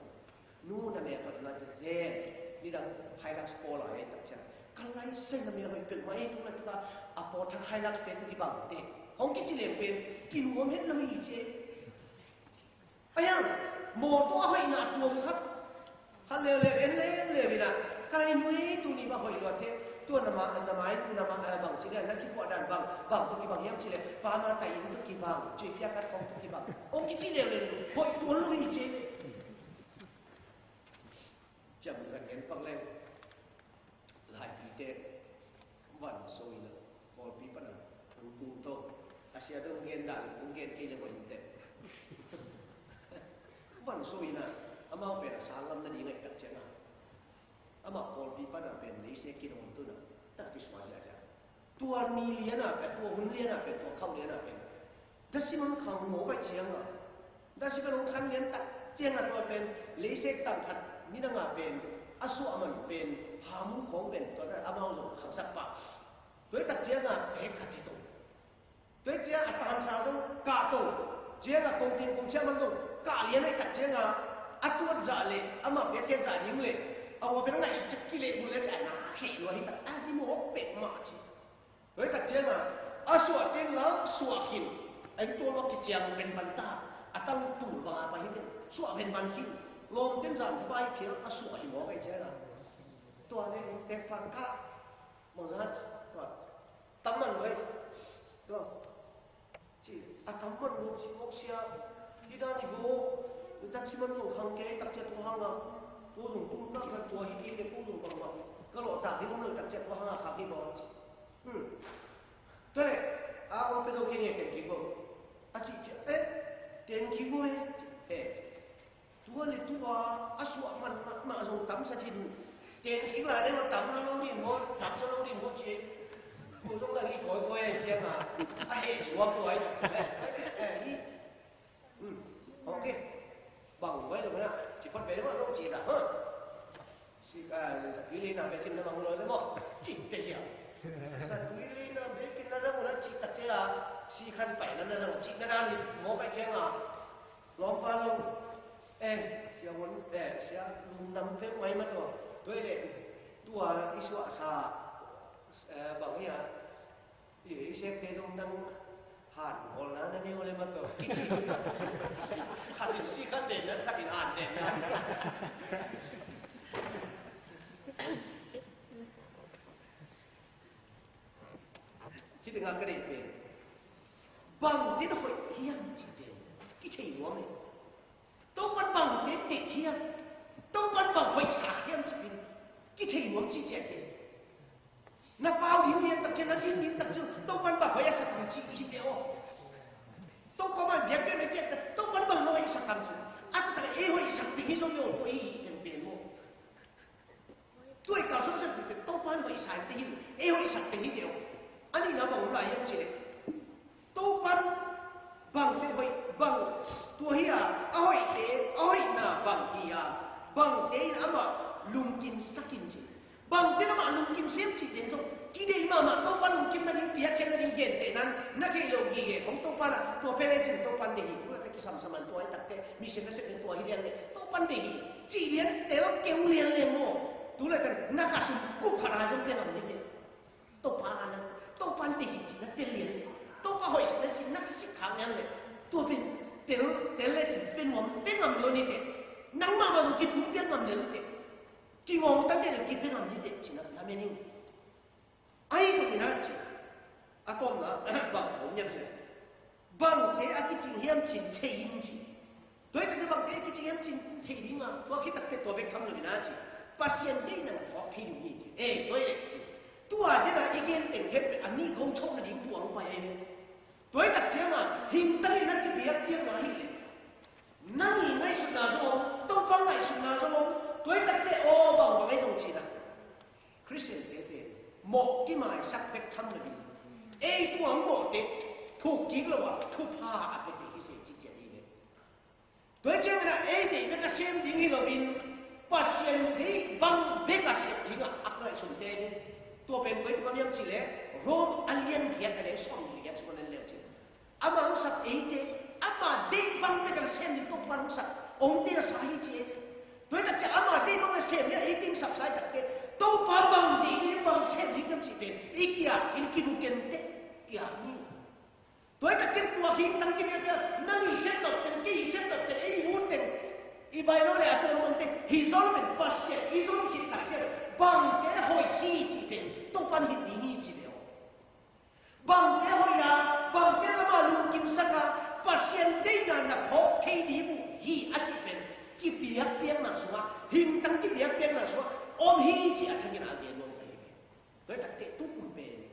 Nu na mel hoih mah zenzen. Nidang Hilux pawl a ei tak ciang, ka lai sai na mel hoih peuhmah ei, tu na tuka a pawl thak Hilux te tu kibang teh, hong kici leng pen kinuam het lo hi ci ei. A iang mawtaw a hoihna tuam khat, khat leuleu en leuleu in ah, ka lai nuai tuni bang hoih lua teh, tua na ma, na mai, na ma, eh, bang ci leh, na kipuah dan bang, bang tawh kibang hiam ci leh, pa ma tai inn tawh kibang, cuih piak khat khawng tawh kibang, hong kici leuleu, hoih tuan lo hi ci ei. Ciam kan gen pak leng. Laipite van so in ah, pawlpi pan ah hong tung to. A sia dong gen dan, hong gen kei le hoih inteh. Van so in ah, amau pen a sang lam na ding ahih tak ciangin ah, amah pawlpi pan ah pen leisek kinawn tun ah, tak kisuak ziahziah. Tua ni lian ah pen, tua hun lian ah pen, tua khauh lian ah pen, dasiman khang mawk ahih ciangin ah, dasiman hong khan lian tak ciangin ah tua pen leisek tang khat nidang ah pen a suah man pen hamu khawng pen tua amau zong khangsak pah. Tua hi tak ciangin ah pek khat hi to. Tua hi ciangin a tansa zong kah to. Ciangin ah kongtin kongciah man zong kah lian ahih tak ciangin ah, a tuat zah le amah piakkhiat zah ding le a ua pen a ngaihsut ciang kileh bul le ciang a na kheh lua hi tak a hi mawk pek mah ci. Tua hi tak ciangin ah, a suah teng lam suah khin. A inn tuam ah kiciang pen pan ta. A tang tul bang a pai hi pen suah pen pan khin. Lawm teng zan pai phial a suah hi mawk ahih ciangin ah, tua le tek pan kah. Mawng zan tua tam man lo ei. Tua ci, a tam man lo ci mawk sia. Hi dan hi bo. Tua ci man lo khang kei tak ciang tua hang a, ko zong tum tak khat tua hi kei le ko zong bangmah ka lawh tak hi om lo tak ciang tua hang a khak hi bo ci. Hmm. Tua leh a om pia zo kei nge, ten kik bo. A cih ciang, eh, ten kik bo e. He. Tua le tua a suah man mahmah zong tam sa ci ding. Ten kik lai le maw, tam lo lo ding maw, tam zo lo ding maw ci. Ko zong la hi kawikawi e ciang a, a heh suak kawikawi. Eh, eh, hi. Hmm. Ok. Bang vai lo na, ci phot ve lo na, lo ci da. Ha. Si, ah, zatui leina bekin na mang lo le maw. Ci te hia. Zatui leina bekin na zang na ci ta cia. Si khan pai na na zang ci na dan ni maw pai ciang a. Lawmpa zong. Eh, sia hun, eh, sia lungdam peuhmah mah tua. Tua le, tua i suahsa, eh, bang hia. I, i sekte zong nang han hawlna na neu le mah tawh. Khat in si khat den na, khat in han den na. Hih tengah ka deih pen bang den hoih hiam cih pen kithei nuam e. Topan bang deih hiam, Topan bang hoihsa hiam cih pen kithei nuam cih ciah kei. Na pau ding lian tak ciang, na ding ding tak ciang, Topan bang hoih a sak ding cih i hi pia aw. Topa man biak biak na biak tak, Topan bang hoih a sak ding cih. A taktak ei hoih sak ding hi zong i aw, tua i hi teng pen maw. Tua i kal sawm sak ding pen Topan hoih sak ding hi, ei hoih sak ding hi pia aw. A nihna bang om lai hiam cih leh Topan bang te hoih bang tua hi a, Hi ve, kong Topa na, tua pen ei cin Topan deih hi, tu late kisam saman tua i takte, mi sin na sep in tua hi lian le, Topan deih hi, ci lian, te lo keu lian le maw, tu late na ka sum kup khat a zong pia ngam ni te. Topa a na, Topan deih hi cin na te lian le, Topa hoih sa le cin na sik khak lian le, tua pen, tel, tel le cin, pen ngam, pen ngam lo ni te, nang mah mah zong kiphum pian ngam lian le te, kingawng tan te le kipia ngam ni te, cin na lamen in. Ahi zongin a ci, a tawpna bang om hiam ci leh, bangte a kicing hiam cin thei in ci. Tua hi takte bangte a kicing hiam cin thei ding a, tua khit takte tua bek tham loin a ci, Pasian deihna na phawk thei ding hi ci. Eh, tua hi leh ci. Tua hi leh i gen teng khempeuh a nih gong chok nading puang pai ahi ve. Tua hi tak ciangin hing tangin na kipiakpiakna hi leh, nang i ngaihsutna zong om, Topa ngaihsutna zong om, tua hi takte aw bangbang ahi zong cihna. Khristian tete mawh kimaisak bek tham lo ding. Ei tua mawhte thuk kik lo a thupha a pete hi se ci cian hi ve. Tua hi ciangin a ei deih bek a sem ding hi loin Pasian deih bang bek a sem ding a a ngaihsun te ni. Tua pen koi tua miam ci le Rom a lian giat a le sawm giat sawm a le ci. Ama hong sak eite, ama deih bang bek a sem ding Topa hong sak, hong tel sa hi ci e. Tua hi tak ciang ama deih bang a sem ding a eite hong sak sa hi tak te, Topa bang deih ding bang sem ding hiam cih pen i kiak in kimu kei te, kiak ni. Tua hi tak ciang tua hing tang kipiak piak, nang i sem nop teng, kei i sem nop teng, ei i ut teng, i baino le a tuam tuam teng hi zol pen Pasian i zol khit tak ciang bangte hoih hi cih pen Topa in hi ding hi ci ve aw. Bangte hoih a, bangte lam a lungkimsak a, Pasian deihna na phawk thei ding uh hi a cih pen kipiakpiakna sungah, hingtang kipiakpiakna sungah om hi ci a thangin a gen nuam ka hi ve. Tua hi takte tukum pen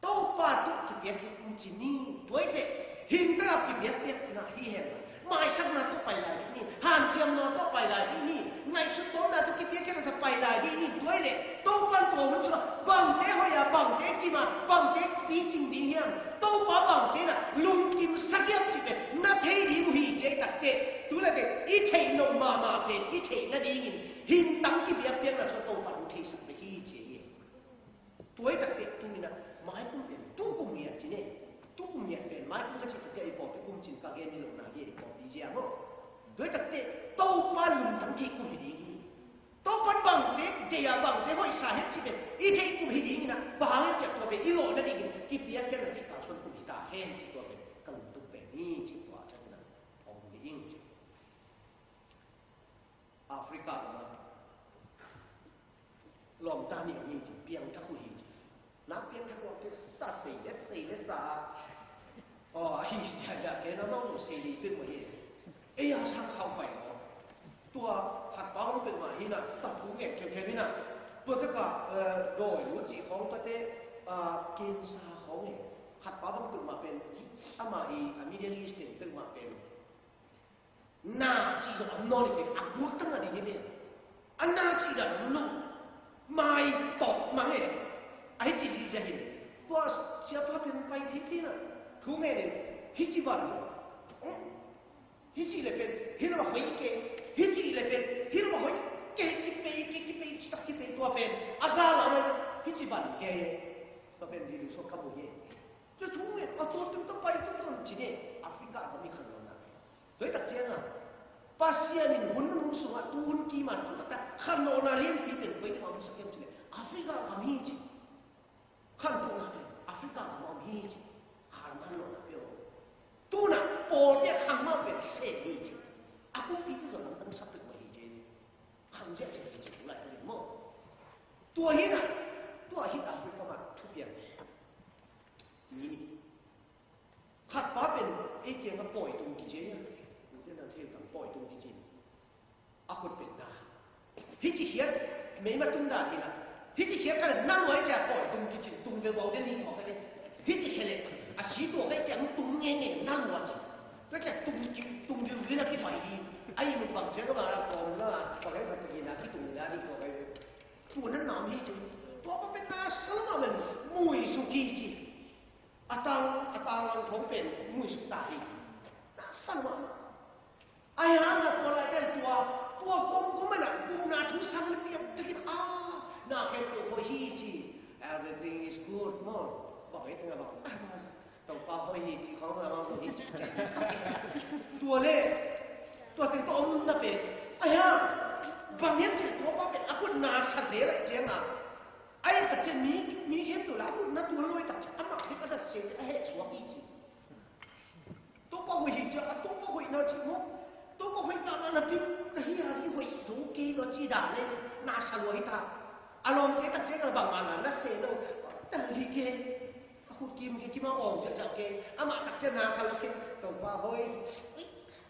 Topa tawh kipiak hi kum ci ni. Tua hi teh hingtang a kipiakpiakna hi hen. Maisakna tawh pai lai ding ni, hanciamna tawh pai lai ding ni, ngaihsut tawmna tawh kipiakkhiatna tawh pai lai ding ni. Tua hi leh Topan tua hun sungah bangte hoih a, bangte kim a, bangte picing ding hiam, Topa bangte na lungkimsak hiam cih pen na thei ding uh hi ci a hi tak teh, tu leh teh i theih nop mahmah pen i theih nadingin hingtang kipiakpiakna sungah Topa in theisak bek hi ci hi. Tua hi tak teh tu-in ah maikum pen tukum ngiat ci ne. Tukum ngiat pen maikum ka cih tak teh i pawlpi kum cin ka gen hi lo na hi, i pawlpi zia maw. Tua hi tak teh Topa lungtang thei kum hi ding hi. Topa bangte deih a, bangte hoih sa hiam cih pen i theih kum hi ding in ah, bang hang hiam cih tua pen i lawhna dingin kipiakkhiatna tawh kalsuan kum hi ta hen cih tua pen ka lungtup pen hi cih tua a thak in ah hong hi ding cih. Africa gam ah lawmta nih om hi ci, piangthak uh hi ci. Na piangthak uh a kisa sei le sei le sa a. Aw, ahi ziahziah kei na mah uh sei li pek uh hi. Ei a sang khauh pai maw. Tua khatpa bang peuhmah hi na, ta thu ngen khemkhem hi na. Tua taka, eh, dawi lu cih khawng tuate, ah, cancer khawng hi. Khatpa bang peuhmah pen, ama i, a Middle East teng peuhmah pen. Na cih zong om nawn hi kei, a gualtang a ding hi ve. A na cih dan om lo. Mai tawh mang e. A hi cih zihziah hi. Tua siapa pen pai phiphi na. Thu ngen in. Hi ci ban. Hi ci le pen. Hi lo hoih ke. Hi ci le pen. Hi lo hoih ke. Kipei ke, kipei citak kipei tua pen. A gal a mai. Hi ci ban ke. Tua pen di lu so kabu hi. Tua thu ngen. A tua tung ta pai tung tung ci ne. Africa a mi khan lo na. Tua hi tak ciangin Pasian in hun nung sungah tu hun kima tu taktak khanlawhna lianpi pen koi teng a om sak hiam cih leh Africa gam hi ci. Khantohna pen Africa gam a om hi ci. Khan khanlawhna pen om. Tuna pawlpi a khang mah pen sem hi ci. A kumpi tu zong lamdang sak pek mah hi ci. Khang ziahziah hi ci tu lai tu maw. Tua hi na, tua hi Africa mah thupiang ni. Khatpa pen ei kiangah pawi tung kici a, ute nang thei utang pawi tung kici. A khut pen na. Hih ci khiat meima tung dan hi na. Hih ci khiat ka le na luai cia pawi tung kici, tung ve bau de ni paw ka le. Hih ci khia le a si tua ka ciang tung nge nge na luai ci. Ka cia tung ki, tung viu viu na kipai hi. A i mun bang cia ka ba la kawm na, kawm na ka tung na ni tua ka. Tua na nam hi ci. Tua pa pen na sa la ma men mui su ki ci. A tang, a tang lang thong pen mui suk ta hi. Na sang mah. Ai hang na tua lai ten tua, tua kong kong mana, kong na thu sang le piak takin a, na khen tua ko hi ci. Everything is good, maw. Bang hei teng a bang. Topa hoi hi ci khawng, amau zong hi ci. Tua le, tua teng tawh omna pen, ai ha, bang hiam cih leh tua pa pen a khut na sa zel ahih ciangin, ai tak ciang mi, mi khempeuh la a khut na tuan lo ahih tak ciang amah bek a na zel a heh suak hi ci. Topa hoih hi cia, a Topa hoihna cih maw? Topa hoihna na pim ka hi a, hi hoih zo kei lo ci dan le na sa lua hi ta. A lawmte tak ciang ka bang a na na se lo. Tal hi kei. A khut kim kim a awng ciakciak kei. Amah tak ciang na sa lua kei. Topa hoih.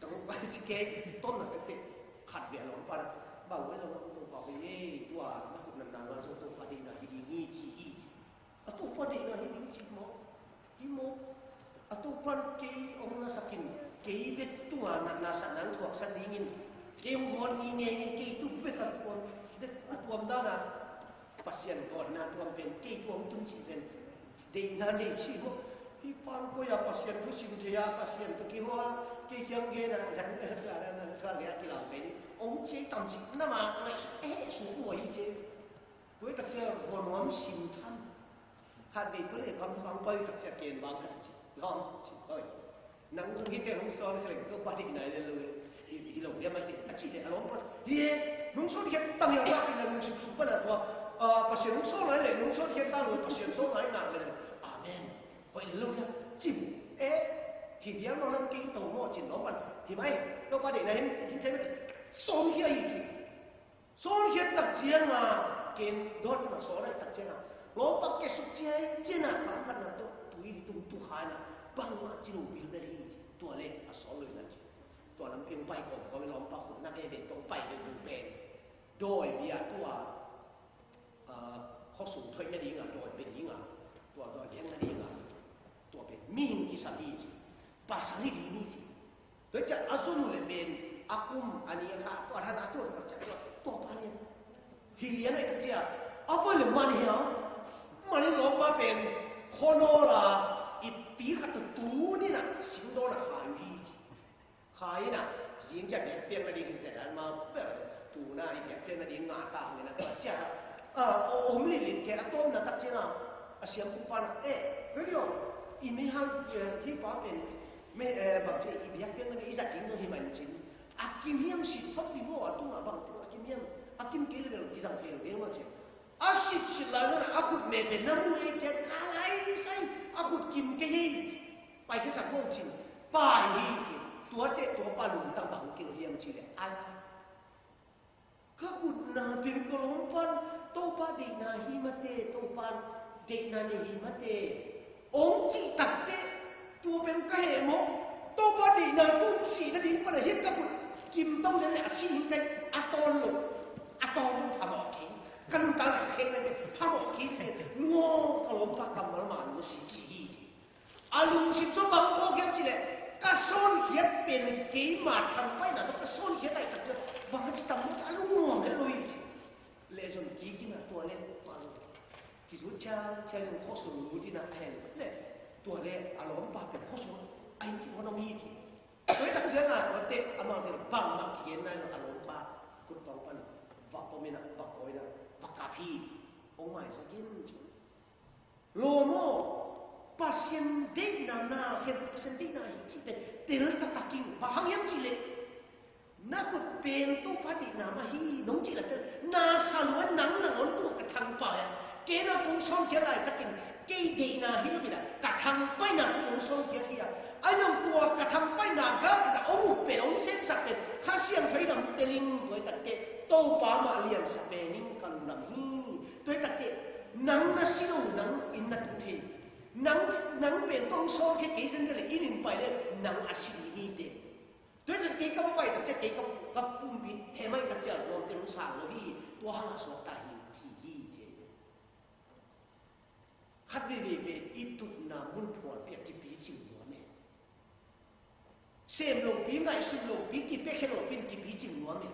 Topa ci kei. Tom na pek pek. Khat ve a lawmpa na. Bang hoih lo Topa hoih e. Tua na khut na na lo zo Topa deihna hi ding hi ci hi ci. A Topa deihna hi ding ci maw? Hi maw? A Topa in kei hong nasakin, kei bek tunga natna satna hong thuaksan dingin, kei hong gawt ngingei in kei tu bek a tuam, a tuam dana, Pasian gawtna tuam pen, kei tuam tun cih pen, deihna nei ci maw? Hi pan koi a Pasian thu sim thei a, Pasian tawh kihua, kei kiang gena, dan, dan, dan, dan, dan, kilau pen, hong ci tam cih na ma, ngaihsut, eh, suk maw hi ci. Tua tak ciang huan nuam sim tham. Khat vei tua le kam kam pai tak ciang ken bang khat ci. Lawm ci oi. Nang zong hite hong sawl kha leng Topa deihna hi lo. Hi, hi lo dia mai te. A ci le a lawm pan. Hi e, nong sawl khiat tang hiam tak in nang sik suk pan a tua. Ah, Pasian nong sawl lai le, nong sawl khiat tang lo, Pasian sawl lai nak le. Amen. Hoih lo dia. Ci mu. Eh, hi dia no nang kei to mo cin lawm pan. Hi mai. Topa deihna hin, hin thei mai te. Sawl khia hi ci. Sawl khiat tak cianga ken dawt na sawl ai tak cianga lawmpa ke suk ciai ciana kam khat na tawh tui tung tu kha na bangmah ci lo bil bel hi. Tua le a sawl lo na ci. Tua lampi hong pai kawm kawm lawmpa khut na ke be tong pai le bu pen dawi bia tua, ah, khuasung thoih na dinga dawi be dinga tua dawi biang na dinga tua pen mihing kisam hi ci. Pasal hi ding hi ci. Tua ciah a zon uh le pen a kum a ni a kha tua than a tua tua ciah tua tua pa lian. Hi lian a i tak ciah a pai le man hiam. Man in lawmpa pen khuanawl a i pi khat tu tu ni na singdawn a khai uh hi ci. Khai in a zing ciah biak piak na ding hi zet an ma bel tu na i biak piak na ding nga ta hang in a tua ciah a om lilin ke a tawm na tak ciah na a siam kum pan a eh radio i mi hang hi pa pen Me, eh, bang ci i biak piakna me i zat ding dong hi man cin. A kim hiam sit khop ding maw a tungah bang tungah a kim hiam. A kim kei le bel kizang thei lo ding maw cin. A sit sit lai zan a khut me pen na mu ei cian ka lai sai a khut kim kei ei. Pai kei sak maw cin. Pai hi cin. Tuate tua pa lungtang bang kei lo hiam ci le. Ala. Ka utna pen ka lawm pan Topa deihna hi mate, Topa deihna nei hi mate. Ong cih takte tua pen ka heh maw? Topa deihna tung sih nading pan a hiat ka ut kim tong zen le a sih hing kai a tawn lo. A tawn lo phamawh kei. Ka nuntak le a kheng le phamawh kei sese. Nuaw ka lawm pa kammal man lo si ci hi. A lungsim sung bang phawk hiam cih leh ka sawnkhiat pen keima thangpaihna tawh ka sawnkhiat ahih tak ciang bang a ci tam maw ci a lungnuam het lo hi. Lehzon kikina tua le pang kizut ciangciang in khuasung lut in a a hen le tua le a lawmpa pen khuasung a in cih huan om hi ci. Tua hi tak ciangin a tuate amau te bangmah kigen nai lo a lawmpa khut tawng pan va pom in a va kawi in a va kap hi. Hong maisak in ci. Lawm aw, Pasian deihna na khen, Pasian deihna hi cihte tel taktak in, bang hang hiam cih leh na khut pen Topa deihna mah hi nong cih leh tel, na sa lua nang nangawn tua ka thangpai a, kei na kong sawnkhiat laitakin kei deihna hi lo in a, ka thangpaihna kong hong sawnkhiat hi a, a nong tua ka thangpaihna gah in a hong up pen hong semsak pen Kha Siangtho i dam tel in tua i takteh Topa mah liansa pen in ka lungdam hi. Tua i takteh nang na si lo, nang in na tung thei. Nang, nang pen kong sawlkhia kei zen le in in pai le nang a si ding hi te. Tua i takteh kei ka pai tak ciah kei ka, ka pumpi themai tak ciah lawmte lungsang lo hi. Tua hang a suak ta hi ci hi ci. Khat veivei pen i tutna mun phualpi a kipicing nuam e. Sem lopi, ngaihsut lopi, kipekhe lopi in kipicing nuam e.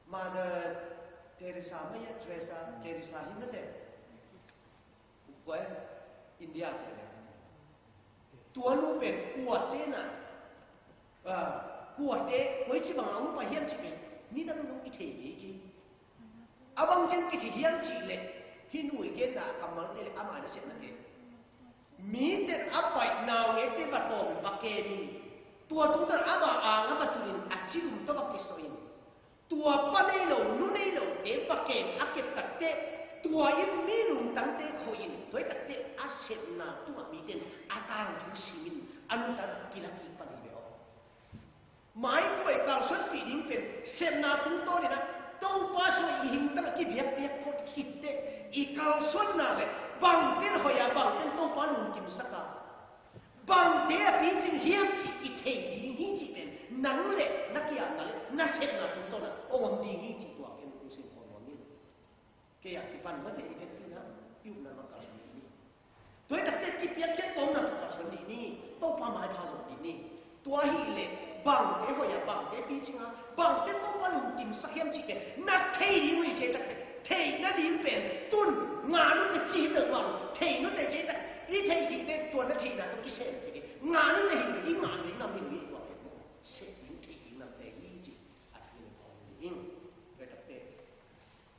Mother Teresa, Mother Teresa, Teresa hi mate. Kua India te le. Tua nu pen kuate na. Ah, kuate, koi ci bang a hong pai hiam ci pen. Nidang nong kithei ngei kei. A bang ciang kithei hiam cih leh, hih nu i genna kammalte le ama nasepnate. Mi a baih naungekte va tawm in va kem in, tua tungtawn ama ang a va tun in a cilum tawh va kisuah in, tua pa nei lo, nu nei lote va kem a kep takteh, tua in mi lungtangte khoi in, tua hi takteh a sepna tungah mite in a tangthu sim in a lungtang a kilakik pan hi ve aw. Maikuai kalsuanpih ding pen sepna tungtawn in ah, Topa sung i hing tangah kibiakpiak phot khitteh, i kalsuanna le bangten hoih a, bangten Topa lungkimsak a, bangte a picing hiam cih i thei ding hi cih pen nang le na kiamna le na sepna tungtawn ah hong om ding hi cih tua ken hong sin khawm nuam ing. Kei a kipan mate i vekpi-in ah i upna mah kalsuan dih ni. Tua hi takteh kipiakkhiat tawmna tawh kalsuan dih ni. Topa maipha zong dih ni. Tua hileh bangte hoih a, bangte picing a, bangte Topa lungkimsak hiam cih pen na thei ding uh hi. Cia takteh theih nading pen tun ngah nute kihim peuhmah lo. Thei nute cia takteh i theih khitteh tua na theihna tawh kisem kik hi. Ngah nute hi, i ngah ding nam hi lo hi. Tua pen maw, sep ding theih ding namte hi cih a thu in khawm dih ing. Tua hi takteh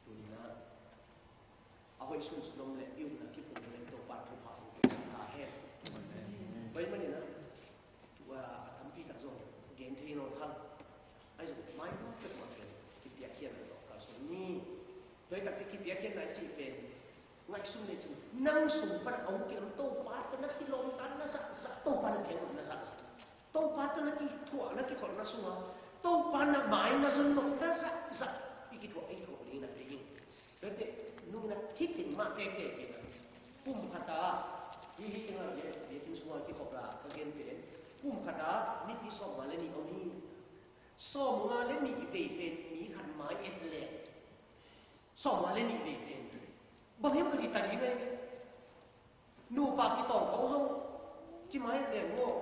tuni-in ah a hoih sunsun om le i upna kiphum le Topa thupha hong piaksak ta hen. Tua ahih manin ah tua a tampi tak zong gen thei nawn kha. Ahi zong maimah peuhmah pen kipiakkhiatna tawh kalsuan ni. Tua hi takteh kipiakkhiatna i cih pen ngaihsun le cin nang sung pan a hong kilam Topa tawh na kilawmta na zahzah, Topa na piak na zahzah, Topa tawh na kithuah na kikholhna sungah Topa na mai na zon nop na zahzah i kithuah i kikholh ding na thei hi. Tua hi takteh nungna hih pen mah tektek hi na. Kum khat ah hih hih hang biakinn sungah kikhop la ka gen pen, kum khat ah mipi sawmnga le nih om hi. Sawmnga le nih vei pen mi khat mai et le sawmnga le nih vei pen bang hiam ka hi ta ding ai. Nupa kitawng khong zong kimai leng maw?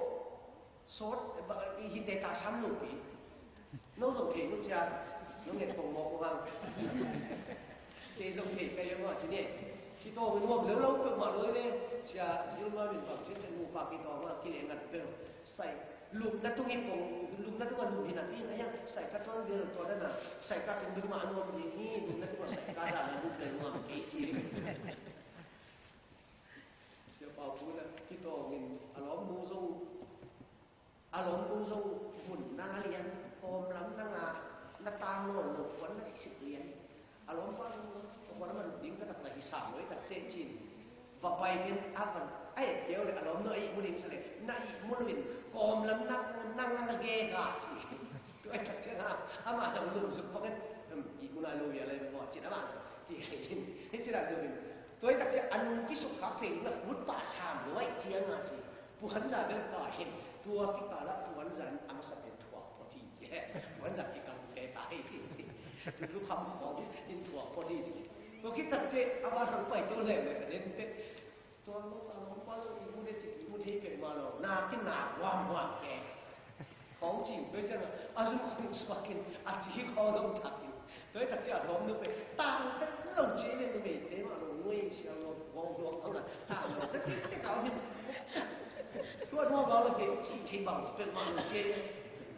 Sawt, eh, ba, i hite ta sam nupi. No zong thei nu cia, no nget kong mawk uh hang. Kei zong thei ka iam ah, ci ne. Kitawng in nuam leuleu peuhmah lo i ve. Cia Zilma min bang cin te nupa kitawng ah kileh ngat bel. Sai, lupna tung in kong, lupna tung a lup hi napi in, a hiang, sai ka tuan bel tua dan a, sai ka tung bel mah a nuam ding hi, lupna tung a sai ka dan a lup bel nuam kei ci. Sia Pau Pu na kitawng in a lawmnu zong, a lawmnu zong mun na la lian, kawm lam na nga, na tang nawn lo puan na sik lian. A lawmpa zong a puan a man ding ka tak na hi sam lo i tak te cin. Va pai in a van a et keu le a lawmnu a ihmu ding sa le na ihmu lo in kawm lam na, na nga na ge ka ci. Tua i tak ciang a, amah zong lum suk pakin, hmm, ihmu na lo ia le maw cin amah. Ki hei in, hi cin a lum in. Tua hi tak ciang a nung kisuk khak thei ding a kut pah sam lo ai ciang a ci. Puanza bel ka hin, tua kikal ah puanza in a masa pen thuak phot hi ci. Puanza kikal te ta hi ci. Tutu kham khawng in thuak phot hi ci. Tua khit tak te a va hang pai to leng le ka den te. Tua lo, a lawmpa lo, ihmu de ci, ihmu thei peuhmah lo. Nak in nak huamhuam ke. Khawng cing peuh ciang a, a zum khawng suak in, a ci khawng lo tak in. Tua hi tak ciang a lawmnu pen tang pen lo ci le, numeite mah lo, nuai sia lo, huang huang khawng a tang lo sa kik te kau hi. Tua nuam bang lo ke, ci thei bang peuhmah lo ci.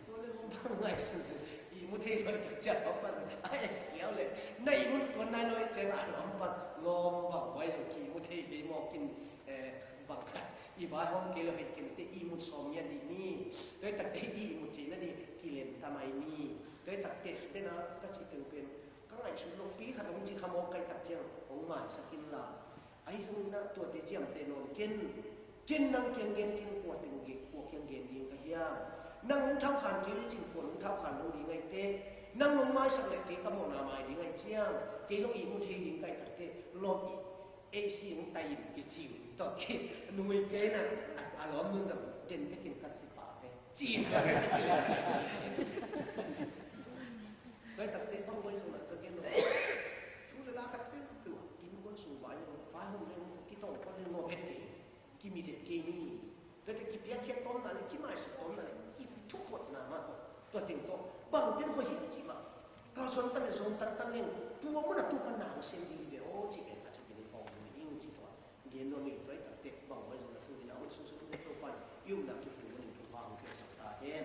Tua le bang ngai sun sun. Ihmu thei lo tak ciang a pan. Ai, kiau le. Na ihmu tuan nai lo ciang a lawm pan. Lawm bang huai lo ki ihmu thei kei mawk in, eh, bang khat. I vaihawm kei lo hei ken te ihmut sawm ngiat dih ni. Tua hi tak te ihmut theihna ding kilem ta mai ni. Tua hi tak te, tena ka cih teng pen ka ngaihsut lopi khat hong ci kha mawk ka hih tak ciang hong maisak inla. Ahi zongin ah tuate ciamteh nawn ken. Ken nang kiang gen ken kua teng gen, kua kiang gen ding ka hiam? Nang hong thaukhan kei lecin kua hong thaukhan lo ding ahi te? Nang hong maisak leh kei ka mawhna mai ding ahi ciang kei zong ihmut thei ding ka hih tak te lawm i Ei si hong tai in kici uh. Tua khit nungui kei na a, a lawm nun zong den bekin ka ci pah ve. Ci in ka ve. Tua hi tak te bang vai zong na ka gen lo. Thu le la khat peuh peuh a innkuan sung vai zong vai hong zong kitawng khuan le ngawh het kei. Kimi det kei ni. Tua te kipiakkhiat tawmna le kimaisak tawmna le i thuphotna mah tawh tua teng tawh bangten hoih hi cih mah kalsuan tan le zong tan tan leng tua mun a tu pan na hong sem ding hi ve aw cih pen a thupi ni pawng ding hi ing cih tua gen nuam ing. Tua hi tak teh bang vai zong na tu ding a hoih sungsuak tu pan i upna kip tu mun in thupha hong piaksak ta hen.